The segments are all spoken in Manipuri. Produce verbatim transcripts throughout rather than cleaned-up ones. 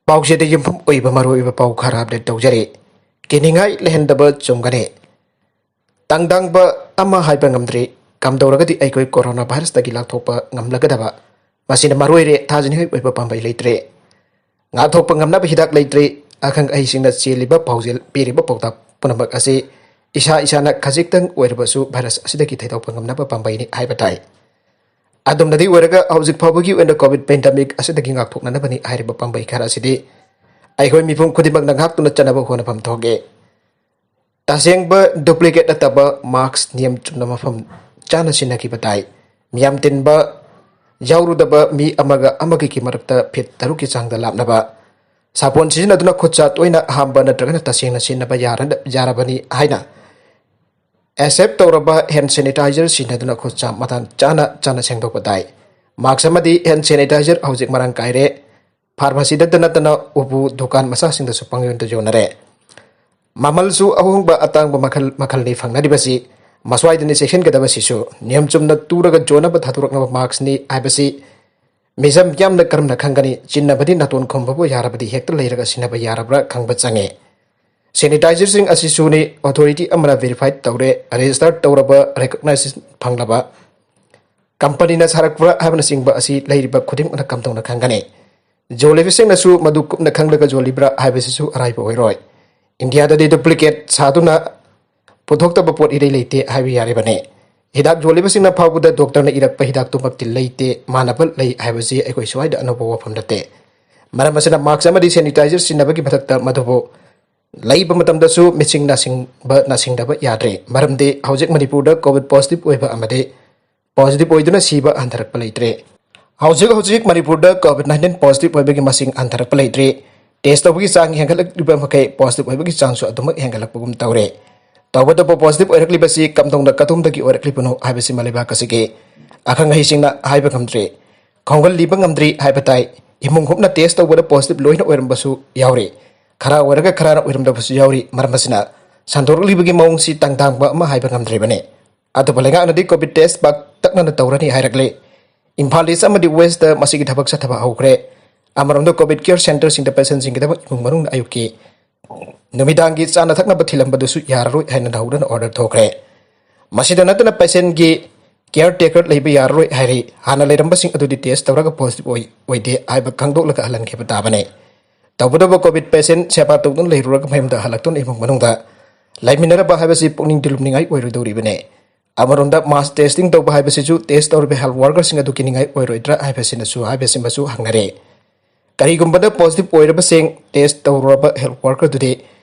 ꯄꯥꯎꯆꯦꯗ ꯌꯨꯝꯐꯝ ꯑꯣꯏꯕ ꯃꯔꯨꯑꯣꯏꯕ ꯄꯥꯎ ꯈꯔ ꯑꯞꯗꯦꯠ ꯇꯧꯖꯔꯤ꯫ ꯀꯤꯅꯤꯡꯉꯥꯏ ꯂꯩꯍꯟꯗꯕ ꯆꯨꯝꯒꯅꯤ꯫ ꯇꯥꯡꯗꯥꯡꯕ ꯑꯃ ꯍꯥꯏꯕ ꯉꯝꯗ꯭ꯔꯤ꯫ ꯀꯝꯗꯧꯔꯒꯗꯤ ꯑꯩꯈꯣꯏ ꯀꯣꯔꯣꯅꯥ ꯚꯥꯏꯔꯁꯇꯒꯤ ꯂꯥꯞꯊꯣꯛꯄ ꯉꯝꯂꯒꯗꯕ? ꯃꯁꯤꯅ ꯃꯔꯨ ꯑꯣꯏꯔꯦ꯫ ꯊꯥꯖꯅꯤꯡꯉꯥꯏ ꯑꯣꯏꯕ ꯄꯥꯝꯕꯩ ꯂꯩꯇ꯭ꯔꯦ꯫ ꯉꯥꯛꯊꯣꯛꯄ ꯉꯝꯅꯕ ꯍꯤꯗꯥꯛ ꯂꯩꯇ꯭ꯔꯦ꯫ ꯑꯈꯪ ꯑꯍꯩꯁꯤꯡꯅ ꯆꯦꯜꯂꯤꯕ ꯄꯥꯎꯖꯦꯜ ꯄꯤꯔꯤꯕ ꯄꯥꯎꯇꯥꯛ ꯄꯨꯝꯅꯃꯛ ꯑꯁꯤ ꯏꯁꯥ ꯏꯁꯥꯅ ꯈꯖꯤꯛꯇꯪ ꯑꯣꯏꯔꯕꯁꯨ ꯚꯥꯏꯔꯁ ꯑꯁꯤꯗꯒꯤ ꯊꯩꯗꯣꯛꯄ ꯉꯝꯅꯕ ꯄꯥꯝꯕꯩꯅꯤ ꯍꯥꯏꯕ ꯇꯥꯏ꯫ ꯑꯗꯨꯝꯅꯗꯤ ꯑꯣꯏꯔꯒ ꯍꯧꯖꯤꯛ ꯐꯥꯎꯕꯒꯤ ꯑꯣꯏꯅ ꯀꯣꯚꯤꯗ ꯄꯦꯟꯗꯦꯃꯤꯛ ꯑꯁꯤꯗꯒꯤ ꯉꯥꯛꯊꯣꯛꯅꯅꯕꯅꯤ ꯍꯥꯏꯔꯤꯕ ꯄꯥꯝꯕꯩ ꯈꯔ ꯑꯁꯤꯗꯤ ꯑꯩꯈꯣꯏ ꯃꯤꯄꯨꯝ ꯈꯨꯗꯤꯡꯃꯛꯅ ꯉꯥꯛꯇꯨꯅ ꯆꯠꯅꯕ ꯍꯣꯠꯅꯐꯝ ꯊꯣꯛꯑꯦ꯫ ꯇꯁꯦꯡꯕ ꯗꯨꯄ꯭ꯂꯤꯀꯦꯠ ꯅꯠꯇꯕ ꯃꯥꯛꯁ ꯅꯤꯌꯝ ꯆꯨꯝꯅ ꯃꯐꯝ ꯆꯥꯅ ꯁꯤꯖꯤꯟꯅꯈꯤꯕ ꯇꯥꯏ꯫ ꯃꯤꯌꯥꯝ ꯇꯤꯟꯕ ꯌꯥꯎꯔꯨꯗꯕ ꯃꯤ ꯑꯃꯒ ꯑꯃꯒꯤ ꯃꯔꯛꯇ ꯐꯤꯠ ꯇꯔꯨꯛꯀꯤ ꯆꯥꯡꯗ ꯂꯥꯞꯅꯕ꯫ ꯁꯥꯄꯣꯟ ꯁꯤꯖꯤꯟꯅꯗꯨꯅ ꯈꯨꯠꯁꯥ ꯇꯣꯏꯅ ꯍꯥꯝꯕ ꯅꯠꯇ꯭ꯔꯒꯅ ꯇꯁꯦꯡꯅ ꯁꯤꯖꯤꯟꯅꯕ ꯌꯥꯔ-, ꯌꯥꯔꯕꯅꯤ ꯍꯥꯏꯅ ꯑꯦꯛꯁꯦꯞ ꯇꯧꯔꯕ ꯍꯦꯟ ꯁꯦꯅꯤꯇꯥꯏꯖꯔ ꯁꯤꯖꯤꯟꯅꯗꯨꯅ ꯈꯨꯠꯁꯥ ꯃꯇꯥꯡ ꯆꯥꯅ ꯆꯥꯅ ꯁꯦꯡꯗꯣꯛꯄ ꯇꯥꯏ꯫ ꯃꯥꯛꯁ ꯑꯃꯗꯤ ꯍꯦꯟ ꯁꯦꯅꯤꯇꯥꯏꯖꯔ ꯍꯧꯖꯤꯛ ꯃꯔꯥꯡ ꯀꯥꯏꯔꯦ꯫ ꯐꯥꯔꯃꯥꯁꯤꯗꯇ ꯅꯠꯇꯅ ꯎꯄꯨ ꯗꯨꯀꯥꯟ ꯃꯆꯥꯁꯤꯡꯗꯁꯨ ꯄꯪꯌꯣꯟꯗ ꯌꯣꯟꯅꯔꯦ꯫ ꯃꯃꯜꯁꯨ ꯑꯍꯣꯡꯕ ꯑꯇꯥꯡꯕ ꯃꯈꯜ ꯃꯈꯜꯅꯤ ꯐꯪꯅꯔꯤꯕꯁꯤ꯫ ꯃꯁ꯭ꯋꯥꯏꯗꯅꯤ ꯆꯦꯛꯁꯤꯟꯒꯗꯕꯁꯤꯁꯨ꯫ ꯅꯤꯌꯝ ꯆꯨꯝꯅ ꯇꯨꯔꯒ ꯌꯣꯟꯅꯕ ꯊꯥꯗꯣꯔꯛꯅꯕ ꯃꯥꯛꯁꯅꯤ ꯍꯥꯏꯕꯁꯤ ꯃꯤꯆꯝ ꯌꯥꯝꯅ ꯀꯔꯝꯅ ꯈꯪꯒꯅꯤ? ꯆꯤꯟꯅꯕꯗꯤ ꯅꯥꯇꯣꯟ ꯈꯨꯝꯕꯕꯨ ꯌꯥꯔꯕꯗꯤ ꯍꯦꯛꯇ ꯂꯩꯔꯒ ꯁꯤꯖꯤꯟꯅꯕ ꯌꯥꯔꯕ꯭ꯔꯥ ꯈꯪꯕ ꯆꯪꯉꯦ꯫ ꯁꯦꯅꯤꯇꯥꯏꯖꯔꯁꯤꯡ ꯑꯁꯤꯁꯨꯅꯤ ꯑꯣꯊꯣꯔꯤꯇꯤ ꯑꯃꯅ ꯚꯦꯔꯤꯐꯥꯏ ꯇꯧꯔꯦ, ꯔꯦꯖꯤꯁꯇꯔ ꯇꯧꯔꯕ, ꯔꯦꯀꯣꯛꯅꯥꯏꯖꯦꯁꯟ ꯐꯪꯂꯕ ꯀꯝꯄꯅꯤꯅ ꯁꯥꯔꯛꯄ꯭ꯔꯥ ꯍꯥꯏꯕꯅꯆꯤꯡꯕ ꯑꯁꯤ ꯂꯩꯔꯤꯕ ꯈꯨꯗꯤꯡꯃꯛꯅ ꯀꯝꯗꯧꯅ ꯈꯪꯒꯅꯤ? ꯌꯣꯜꯂꯤꯕꯁꯤꯡꯅꯁꯨ ꯃꯗꯨ ꯀꯨꯞꯅ ꯈꯪꯂꯒ ꯌꯣꯜꯂꯤꯕ꯭ꯔꯥ ꯍꯥꯏꯕꯁꯤꯁꯨ ꯑꯔꯥꯏꯕ ꯑꯣꯏꯔꯣꯏ꯫ ꯏꯟꯗꯤꯌꯥꯗꯗꯤ ꯗꯨꯄ꯭ꯂꯤꯀꯦꯠ ꯁꯥꯗꯨꯅ ꯄꯨꯊꯣꯛꯇꯕ ꯄꯣꯠ ꯏꯔꯩ ꯂꯩꯇꯦ ꯍꯥꯏꯕ ꯌꯥꯔꯤꯕꯅꯤ꯫ ꯍꯤꯗꯥꯛ ꯌꯣꯜꯂꯤꯕꯁꯤꯡꯅ ꯐꯥꯎꯕꯗ ꯗꯣꯛꯇꯔꯅ ꯏꯔꯛꯄ ꯍꯤꯗꯥꯛꯇꯨꯃꯛꯇꯤ ꯂꯩꯇꯦ, ꯃꯥꯟꯅꯕ ꯂꯩ ꯍꯥꯏꯕꯁꯤ ꯑꯩꯈꯣꯏ ꯁ꯭ꯋꯥꯏꯗ ꯑꯅꯧꯕ ꯋꯥꯐꯝ ꯅꯠꯇꯦ꯫ ꯃꯔꯝ ꯑꯁꯤꯅ ꯃꯥꯛꯁ ꯑꯃꯗꯤ ꯁꯦꯅꯤꯇꯥꯏꯖꯔ ꯁꯤꯖꯤꯟꯅꯕꯒꯤ ꯃꯊꯛꯇ ꯃꯗꯨꯕꯨ ꯂꯩꯕ ꯃꯇꯝꯗꯁꯨ ꯃꯤꯠꯁꯤꯡ ꯅꯥꯁꯤꯡꯕ ꯅꯥꯁꯤꯡꯗꯕ ꯌꯥꯗ꯭ꯔꯦ꯫ ꯃꯔꯝꯗꯤ ꯍꯧꯖꯤꯛ ꯃꯅꯤꯄꯨꯔꯗ ꯀꯣꯚꯤꯗ ꯄꯣꯖꯤꯇꯤꯚ ꯑꯣꯏꯕ ꯑꯃꯗꯤ ꯄꯣꯖꯤꯇꯤꯚ ꯑꯣꯏꯗꯨꯅ ꯁꯤꯕ ꯍꯟꯊꯔꯛꯄ ꯂꯩꯇ꯭ꯔꯦ꯫ ꯍꯧꯖꯤꯛ ꯍꯧꯖꯤꯛ ꯃꯅꯤꯄꯨꯔꯗ ꯀꯣꯚꯤꯗ ꯅꯥꯏꯟꯇꯤꯟ ꯄꯣꯖꯤꯇꯤꯚ ꯑꯣꯏꯕꯒꯤ ꯃꯁꯤꯡ ꯍꯟꯊꯔꯛꯄ ꯂꯩꯇ꯭ꯔꯦ꯫ ꯇꯦꯁ ꯇꯧꯕꯒꯤ ꯆꯥꯡ ꯍꯦꯟꯒꯠꯂꯛꯂꯤꯕ ꯃꯈꯩ ꯄꯣꯖꯤꯇꯤꯚ ꯑꯣꯏꯕꯒꯤ ꯆꯥꯡꯁꯨ ꯑꯗꯨꯃꯛ ꯍꯦꯟꯒꯠꯂꯛꯄꯒꯨꯝ ꯇꯧꯔꯦ꯫ ꯇꯧꯕꯇꯕꯨ ꯄꯣꯖꯤꯇꯤꯚ ꯑꯣꯏꯔꯛꯂꯤꯕꯁꯤ ꯀꯝꯗꯧꯅ ꯀꯗꯣꯝꯗꯒꯤ ꯑꯣꯏꯔꯛꯂꯤꯕꯅꯣ ꯍꯥꯏꯕꯁꯤ ꯃꯂꯩꯕꯥꯛ ꯑꯁꯤꯒꯤ ꯑꯈꯪ ꯑꯍꯩꯁꯤꯡꯅ ꯍꯥꯏꯕ ꯉꯝꯗ꯭ꯔꯦ꯫ ꯈꯣꯡꯒꯜꯂꯤꯕ ꯉꯝꯗ꯭ꯔꯤ ꯍꯥꯏꯕ ꯇꯥꯏ꯫ ꯏꯃꯨꯡ ꯍꯨꯞꯅ ꯇꯦꯁ ꯇꯧꯕꯗ ꯄꯣꯖꯤꯇꯤꯚ ꯂꯣꯏꯅ ꯑꯣꯏꯔꯝꯕꯁꯨ ꯌꯥꯎꯔꯤ꯫ ꯈꯔ ꯑꯣꯏꯔꯒ ꯈꯔꯅ ꯑꯣꯏꯔꯝꯗꯕꯁꯨ ꯌꯥꯎꯔꯤ꯫ ꯃꯔꯝ ꯑꯁꯤꯅ ꯁꯟꯗꯣꯔꯛꯂꯤꯕꯒꯤ ꯃꯑꯣꯡꯁꯤ ꯇꯥꯡꯗꯥꯡꯕ ꯑꯃ ꯍꯥꯏꯕ ꯉꯝꯗ꯭ꯔꯤꯕꯅꯤ꯫ ꯑꯗꯨꯕꯨ ꯂꯩꯉꯥꯛꯅꯗꯤ ꯀꯣꯚꯤꯗ ꯇꯦꯁ ꯄꯥꯛꯇꯛꯅꯅ ꯇꯧꯔꯅꯤ ꯍꯥꯏꯔꯛꯂꯦ꯫ ꯏꯝꯐꯥꯜ ꯏꯁ ꯑꯃꯗꯤ ꯋꯦꯁꯇ ꯃꯁꯤꯒꯤ ꯊꯕꯛ ꯆꯠꯊꯕ ꯍꯧꯈ꯭ꯔꯦ꯫ ꯑꯃꯔꯣꯝꯗ COVID care centreꯁꯤꯡꯗ patientꯁꯤꯡꯒꯤꯗꯃꯛ ꯏꯃꯨꯡ ꯃꯅꯨꯡꯅ ꯑꯌꯨꯛꯀꯤ ꯅꯨꯃꯤꯗꯥꯡꯒꯤ ꯆꯥꯅ ꯊꯛꯅꯕ ꯊꯤꯜꯂꯝꯕꯗꯨꯁꯨ ꯌꯥꯔꯔꯣꯏ ꯍꯥꯏꯅ ꯅꯧꯍꯧꯅꯅ order ꯊꯣꯛꯈ꯭ꯔꯦ꯫ ꯃꯁꯤꯗ ꯅꯠꯇꯅ patientꯒꯤ caretaker ꯂꯩꯕ ꯌꯥꯔꯔꯣꯏ ꯍꯥꯏꯔꯤ꯫ ꯍꯥꯟꯅ ꯂꯩꯔꯝꯕꯁꯤꯡ ꯑꯗꯨꯗꯤ test ꯇꯧꯔꯒ positive ꯑꯣꯏ-, ꯑꯣꯏꯗꯦ ꯍꯥꯏꯕ ꯈꯪꯗꯣꯛꯂꯒ ꯍꯜꯍꯟꯈꯤꯕ ꯇꯥꯕꯅꯤ꯫ ꯇꯧꯕꯇꯕꯨ COVID patient ꯁꯦꯕꯥ ꯇꯧꯗꯨꯅ ꯂꯩꯔꯨꯔꯒ ꯃꯌꯨꯝꯗ ꯍꯜꯂꯛꯇꯨꯅ ꯏꯃꯨꯡ ꯃꯅꯨꯡꯗ ꯂꯩꯃꯤꯟꯅꯔꯕ ꯍꯥꯏꯕꯁꯤ ꯄꯨꯛꯅꯤꯡ ꯊꯤꯜꯂꯨꯝꯅꯤꯡꯉꯥꯏ ꯑꯣꯏꯔꯣꯏꯗꯧꯔꯤꯕꯅꯤ꯫ ꯑꯃꯔꯣꯝꯗ mass testing ꯇꯧꯕ ꯍꯥꯏꯕꯁꯤꯁꯨ test ꯇꯧꯔꯤꯕ health workerꯁꯤꯡ ꯑꯗꯨ ꯀꯤꯅꯤꯡꯉꯥꯏ ꯑꯣꯏꯔꯣꯏꯗ꯭ꯔꯥ ꯍꯥꯏꯕꯁꯤꯅꯁꯨ, ꯍꯥꯏꯕꯁꯤꯃꯁꯨ ꯍꯪꯅꯔꯤ꯫ ꯀꯔꯤꯒꯨꯝꯕꯗ positive ꯑꯣꯏꯔꯕꯁꯤꯡ test ꯇꯧꯔꯨꯔꯕ health workerꯗꯨꯗꯤ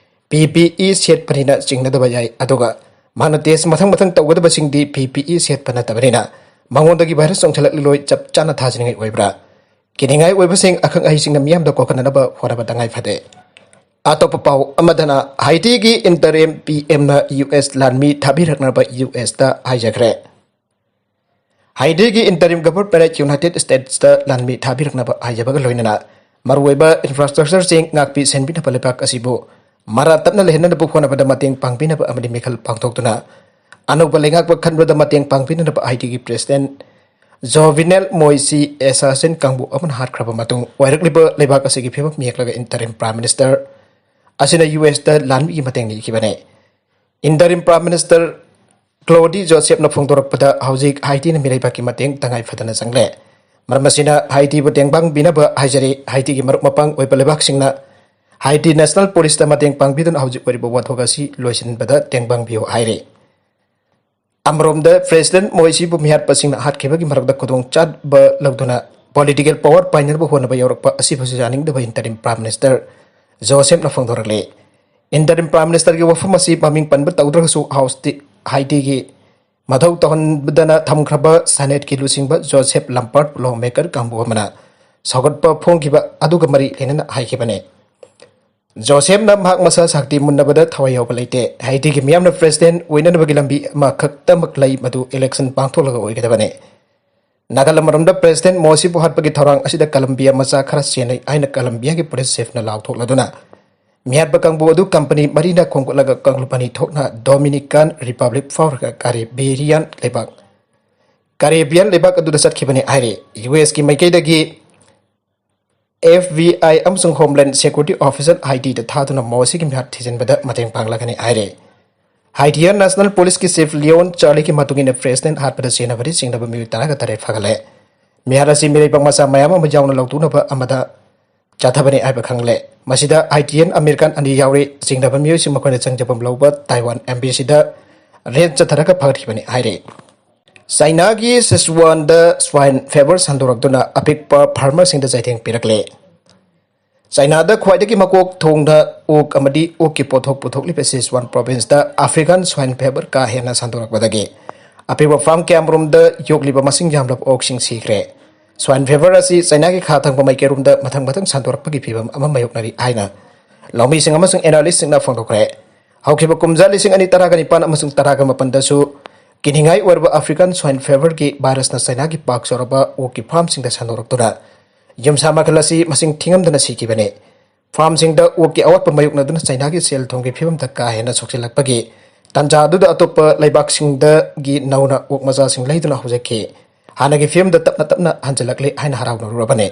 PPE ꯁꯦꯠꯄꯅꯤꯅ ꯆꯤꯡꯅꯗꯕ ꯌꯥꯏ, ꯑꯗꯨꯒ ꯃꯥꯅ test ꯃꯊꯪ ꯃꯊꯪ ꯇꯧꯒꯗꯕꯁꯤꯡꯗꯤ PPE ꯁꯦꯠꯄ ꯅꯠꯇꯕꯅꯤꯅ ꯃꯉꯣꯟꯗꯒꯤ virus ꯆꯣꯡꯁꯤꯜꯂꯛꯂꯔꯣꯏ꯫ ꯆꯞ ꯆꯥꯅ ꯊꯥꯖꯅꯤꯡꯉꯥꯏ ꯑꯣꯏꯕ꯭ꯔꯥ? ꯀꯤꯅꯤꯡꯉꯥꯏ ꯑꯣꯏꯕꯁꯤꯡ ꯑꯈꯪ ꯑꯍꯩꯁꯤꯡꯅ ꯃꯤꯌꯥꯝꯗ ꯀꯣꯛꯍꯟꯅꯅꯕ ꯍꯣꯠꯅꯕ ꯇꯉꯥꯏ ꯐꯗꯦ꯫ ꯑꯇꯣꯞꯄ ꯄꯥꯎ ꯑꯃꯗꯅ, ꯍꯥꯏꯇꯤꯒꯤ interim PMꯅ US ꯂꯥꯟꯃꯤ ꯊꯥꯕꯤꯔꯛꯅꯕ USꯇ ꯍꯥꯏꯖꯈ꯭ꯔꯦ꯫ ꯍꯥꯏꯇꯤꯒꯤ interim governmentꯅ United Statesꯇ ꯂꯥꯟꯃꯤ ꯊꯥꯕꯤꯔꯛꯅꯕ ꯍꯥꯏꯖꯕꯒ ꯂꯣꯏꯅꯅ ꯃꯔꯨꯑꯣꯏꯕ infrastructureꯁꯤꯡ ꯉꯥꯛꯄꯤ ꯁꯦꯟꯕꯤꯅꯕ ꯂꯩꯕꯥꯛ ꯑꯁꯤꯕꯨ ꯃꯔꯥ ꯇꯞꯅ ꯂꯩꯍꯟꯅꯕ ꯍꯣꯠꯅꯕꯗ ꯃꯇꯦꯡ ꯄꯥꯡꯕꯤꯅꯕ ꯑꯃꯗꯤ ꯃꯤꯈꯜ ꯄꯥꯡꯊꯣꯛꯇꯨꯅ ꯑꯅꯧꯕ ꯂꯩꯉꯥꯛꯄ ꯈꯟꯕꯗ ꯃꯇꯦꯡ ꯄꯥꯡꯕꯤꯅꯅꯕ ꯍꯥꯏꯇꯤꯒꯤ president Jovenel Moïse assassin ꯀꯥꯡꯕꯨ ꯑꯃꯅ ꯍꯥꯠꯈ꯭ꯔꯕ ꯃꯇꯨꯡ ꯑꯣꯏꯔꯛꯂꯤꯕ ꯂꯩꯕꯥꯛ ꯑꯁꯤꯒꯤ ꯐꯤꯕꯝ ꯌꯦꯡꯂꯒ interim prime minister ꯑꯁꯤꯅ USꯇ ꯂꯥꯟꯃꯤꯒꯤ ꯃꯇꯦꯡ ꯅꯤꯈꯤꯕꯅꯤ꯫ Interim prime minister Claude Josephꯅ ꯐꯣꯡꯗꯣꯔꯛꯄꯗ, ꯍꯧꯖꯤꯛ ꯍꯥꯏꯇꯤꯅ ꯃꯤꯔꯩꯕꯥꯛꯀꯤ ꯃꯇꯦꯡ ꯇꯉꯥꯏ ꯐꯗꯅ ꯆꯪꯂꯦ꯫ ꯃꯔꯝ ꯑꯁꯤꯅ ꯍꯥꯏꯇꯤꯕꯨ ꯇꯦꯡꯕꯥꯡꯕꯤꯅꯕ ꯍꯥꯏꯖꯔꯤ꯫ ꯍꯥꯏꯇꯤꯒꯤ ꯃꯔꯨꯞ ꯃꯄꯥꯡ ꯑꯣꯏꯕ ꯂꯩꯕꯥꯛꯁꯤꯡꯅ ꯍꯥꯏꯇꯤ National Policeꯇ ꯃꯇꯦꯡ ꯄꯥꯡꯕꯤꯗꯨꯅ ꯍꯧꯖꯤꯛ ꯑꯣꯏꯔꯤꯕ ꯋꯥꯊꯣꯛ ꯑꯁꯤ ꯂꯣꯏꯁꯤꯟꯕꯗ ꯇꯦꯡꯕꯥꯡꯕꯤꯌꯨ ꯍꯥꯏꯔꯤ꯫ ꯑꯃꯔꯣꯝꯗ president ꯃꯣꯏꯁꯤꯕꯨ ꯃꯤꯍꯥꯠꯄꯁꯤꯡꯅ ꯍꯥꯠꯈꯤꯕꯒꯤ ꯃꯔꯛꯇ ꯈꯨꯗꯣꯡꯆꯥꯕ ꯂꯧꯗꯨꯅ political power ꯄꯥꯏꯅꯅꯕ ꯍꯣꯠꯅꯕ ꯌꯥꯎꯔꯛꯄ ꯑꯁꯤꯕꯨꯁꯨ ꯌꯥꯅꯤꯡꯗꯕ interim prime minister ꯖꯣꯁꯦꯐꯅ ꯐꯣꯡꯗꯣꯔꯛꯂꯤ꯫ Interim prime ministerꯒꯤ ꯋꯥꯐꯝ ꯑꯁꯤ ꯃꯃꯤꯡ ꯄꯟꯕ ꯇꯧꯗ꯭ꯔꯒꯁꯨ, ꯍꯥꯎꯁꯇꯤ ꯍꯥꯏꯇꯤꯒꯤ ꯃꯊꯧ ꯇꯧꯍꯟꯗꯅ ꯊꯝꯈ꯭ꯔꯕ Senateꯀꯤ ꯂꯨꯆꯤꯡꯕ ꯖꯣꯁꯦꯐ ꯂꯝꯄꯥꯔꯠ lawmaker ꯀꯥꯡꯕꯨ ꯑꯃꯅ ꯁꯧꯒꯠꯄ ꯐꯣꯡꯈꯤꯕ ꯑꯗꯨꯒ ꯃꯔꯤ ꯂꯩꯅꯅ ꯍꯥꯏꯈꯤꯕꯅꯤ꯫ ꯖꯣꯁꯦꯐꯅ ꯃꯍꯥꯛ ꯃꯁꯥ ꯁꯛꯇꯤ ꯃꯨꯟꯅꯕꯗ ꯊꯋꯥꯏ ꯌꯥꯎꯕ ꯂꯩꯇꯦ꯫ ꯍꯥꯏꯇꯤꯒꯤ ꯃꯤꯌꯥꯝꯅ president ꯑꯣꯏꯅꯅꯕꯒꯤ ꯂꯝꯕꯤ ꯑꯃꯈꯛꯇꯃꯛ ꯂꯩ, ꯃꯗꯨ election ꯄꯥꯡꯊꯣꯛꯂꯒ ꯑꯣꯏꯒꯗꯕꯅꯤ꯫ ꯅꯥꯀꯜ ꯑꯃꯔꯣꯝꯗ president ꯃꯣꯁꯤꯕꯨ ꯍꯥꯠꯄꯒꯤ ꯊꯧꯔꯥꯡ ꯑꯁꯤꯗ ꯀꯂꯝꯕꯤꯌꯥ ꯃꯆꯥ ꯈꯔ ꯆꯦꯟꯅꯩ ꯍꯥꯏꯅ ꯀꯂꯝꯕꯤꯌꯥꯒꯤ police chiefꯅ ꯂꯥꯎꯊꯣꯛꯂꯗꯨꯅ ꯃꯤꯍꯥꯠꯄ ꯀꯥꯡꯕꯨ ꯑꯗꯨ company ꯃꯔꯤꯅ ꯈꯣꯝꯒꯠꯂꯒ ꯀꯥꯡꯂꯨꯞ ꯑꯅꯤ ꯊꯣꯛꯅ Dominican Republic ꯐꯥꯎꯔꯒ Caribbean ꯂꯩꯕꯥꯛ, Caribbean ꯂꯩꯕꯥꯛ ꯑꯗꯨꯗ ꯆꯠꯈꯤꯕꯅꯤ ꯍꯥꯏꯔꯤ꯫ USꯀꯤ ꯃꯥꯏꯀꯩꯗꯒꯤ ꯑꯦꯐ ꯕꯤ ꯑꯥꯏ ꯑꯃꯁꯨꯡ ꯍꯣꯝꯂꯦꯟꯗ ꯁꯦꯀ꯭ꯌꯨꯔꯤꯇꯤ ꯑꯣꯐꯤꯁꯔ ꯍꯥꯏꯇꯤꯗ ꯊꯥꯗꯨꯅ ꯃꯧ ꯑꯁꯤꯒꯤ ꯃꯤꯍꯥꯠ ꯊꯤꯖꯤꯟꯕꯗ ꯃꯇꯦꯡ ꯄꯥꯡꯂꯒꯅꯤ ꯍꯥꯏꯔꯦ꯫ ꯍꯥꯏꯇꯤꯌꯥꯟ ꯅꯦꯁꯅꯦꯜ ꯄꯨꯂꯤꯁꯀꯤ ꯆꯤꯐ ꯂꯤꯑꯣꯟ ꯆꯥꯔꯂꯤꯒꯤ ꯃꯇꯨꯡ ꯏꯟꯅ ꯄ꯭ꯔꯦꯁꯤꯗꯦꯟꯠ ꯍꯥꯠꯄꯗ ꯆꯦꯟꯅꯕꯗꯤ ꯆꯤꯡꯅꯕ ꯃꯤꯑꯣꯏ ꯇꯔꯥꯒ ꯇꯔꯦꯠ ꯐꯥꯒꯠꯂꯦ꯫ ꯃꯤꯍꯥꯠ ꯑꯁꯤ ꯃꯤꯔꯩꯕꯥꯛ ꯃꯆꯥ ꯃꯌꯥꯝ ꯑꯃ ꯌꯥꯎꯅ ꯂꯧꯊꯣꯛꯅꯕ ꯑꯃꯗ ꯆꯠꯊꯕꯅꯤ ꯍꯥꯏꯕ ꯈꯪꯂꯦ꯫ ꯃꯁꯤꯗ ꯍꯥꯏꯇꯤꯌꯟ ꯑꯃꯦꯔꯤꯀꯥꯟ ꯑꯅꯤ ꯌꯥꯎꯔꯤ꯫ ꯆꯤꯡꯅꯕ ꯃꯤꯑꯣꯏꯁꯤꯡ ꯃꯈꯣꯏꯅ ꯆꯪꯖꯐꯝ ꯂꯧꯕ ꯇꯥꯏꯋꯥꯟ ꯑꯦꯝꯕꯦꯁꯤꯗ ꯔꯦꯗ ꯆꯠꯊꯔꯒ ꯐꯒꯠꯈꯤꯕꯅꯤ ꯍꯥꯏꯔꯤ꯫ ꯆꯥꯏꯅꯥꯒꯤ ꯁꯤꯆꯨꯋꯥꯟꯗ ꯁ꯭ꯋꯥꯏꯟ ꯐꯦꯕꯔ ꯁꯟꯗꯣꯔꯛꯇꯨꯅ ꯑꯄꯤꯛꯄ ꯐꯥꯔꯃꯔꯁꯤꯡꯗ ꯆꯩꯊꯦꯡ ꯄꯤꯔꯛꯂꯦ꯫ ꯆꯥꯏꯅꯥꯗ ꯈ꯭ꯋꯥꯏꯗꯒꯤ ꯃꯀꯣꯛ ꯊꯣꯡꯅ ꯑꯣꯛ ꯑꯃꯗꯤ ꯑꯣꯛꯀꯤ ꯄꯣꯠꯊꯣꯛ ꯄꯨꯊꯣꯛꯂꯤꯕ ꯁꯤꯆꯨꯋꯥꯟ ꯄ꯭ꯔꯣꯚꯤꯟꯁꯇ ꯑꯐ꯭ꯔꯤꯀꯥꯟ ꯁ꯭ꯋꯥꯏꯟ ꯐꯦꯕꯔ ꯀꯥ ꯍꯦꯟꯅ ꯁꯟꯗꯣꯔꯛꯄꯗꯒꯤ ꯑꯄꯤꯛꯄ ꯐꯥꯔꯝ ꯀꯌꯥꯃꯔꯨꯝꯗ ꯌꯣꯛꯂꯤꯕ ꯃꯁꯤꯡ ꯌꯥꯝꯂꯕ ꯑꯣꯛꯁꯤꯡ ꯁꯤꯈ꯭ꯔꯦ꯫ ꯁ꯭ꯋꯥꯏꯟ ꯐꯦꯕꯔ ꯑꯁꯤ ꯆꯥꯏꯅꯥꯒꯤ ꯈꯥ ꯊꯪꯕ ꯃꯥꯏꯀꯩꯔꯣꯝꯗ ꯃꯊꯪ ꯃꯊꯪ ꯁꯟꯗꯣꯔꯛꯄꯒꯤ ꯐꯤꯚꯝ ꯑꯃ ꯃꯥꯌꯣꯛꯅꯔꯤ ꯍꯥꯏꯅ ꯂꯧꯃꯤꯁꯤꯡ ꯑꯃꯁꯨꯡ ꯑꯦꯅꯥꯂꯤꯁꯁꯤꯡꯅ ꯐꯣꯡꯗꯣꯛꯈ꯭ꯔꯦ꯫ ꯍꯧꯈꯤꯕ ꯀꯨꯝꯖꯥ ꯂꯤꯁꯤꯡ ꯑꯅꯤ ꯇꯔꯥꯒ ꯅꯤꯄꯥꯟ ꯑꯃꯁꯨꯡ ꯇꯔꯥꯒ ꯃꯥꯄꯟꯗꯁꯨ ꯀꯤꯅꯤꯡꯉꯥꯏ ꯑꯣꯏꯔꯕ ꯑꯐ꯭ꯔꯤꯀꯥꯟ ꯁ꯭ꯋꯥꯏꯟ ꯐꯦꯕꯔꯒꯤ ꯚꯥꯏꯔꯁꯅ ꯆꯥꯏꯅꯥꯒꯤ ꯄꯥꯛ ꯆꯥꯎꯔꯕ ꯑꯣꯛꯀꯤ ꯐꯥꯔꯝꯁꯤꯡꯗ ꯁꯟꯗꯣꯔꯛꯇꯨꯅ ꯌꯨꯝꯁꯥ ꯃꯈꯜ ꯑꯁꯤ ꯃꯁꯤꯡ ꯊꯤꯉꯝꯗꯅ ꯁꯤꯈꯤꯕꯅꯤ꯫ ꯐꯥꯔꯝꯁꯤꯡꯗ ꯑꯣꯛꯀꯤ ꯑꯋꯥꯠꯄ ꯃꯥꯌꯣꯛꯅꯗꯨꯅ ꯆꯥꯏꯅꯥꯒꯤ ꯁꯦꯜ ꯊꯨꯝꯒꯤ ꯐꯤꯕꯝꯗ ꯀꯥ ꯍꯦꯟꯅ ꯁꯣꯛꯆꯤꯜꯂꯛꯄꯒꯤ ꯇꯥꯟꯖꯥ ꯑꯗꯨꯗ ꯑꯇꯣꯞꯄ ꯂꯩꯕꯥꯛꯁꯤꯡꯗꯒꯤ ꯅꯧꯅ ꯑꯣꯛ ꯃꯆꯥꯁꯤꯡ ꯂꯩꯗꯨꯅ ꯍꯧꯖꯤꯛꯀꯤ ꯍꯥꯟꯅꯒꯤ ꯐꯤꯕꯝꯗ ꯇꯞꯅ ꯇꯞꯅ ꯍꯟꯖꯤꯜꯂꯛꯂꯤ ꯍꯥꯏꯅ ꯍꯔꯥꯎꯅꯔꯨꯔꯕꯅꯤ꯫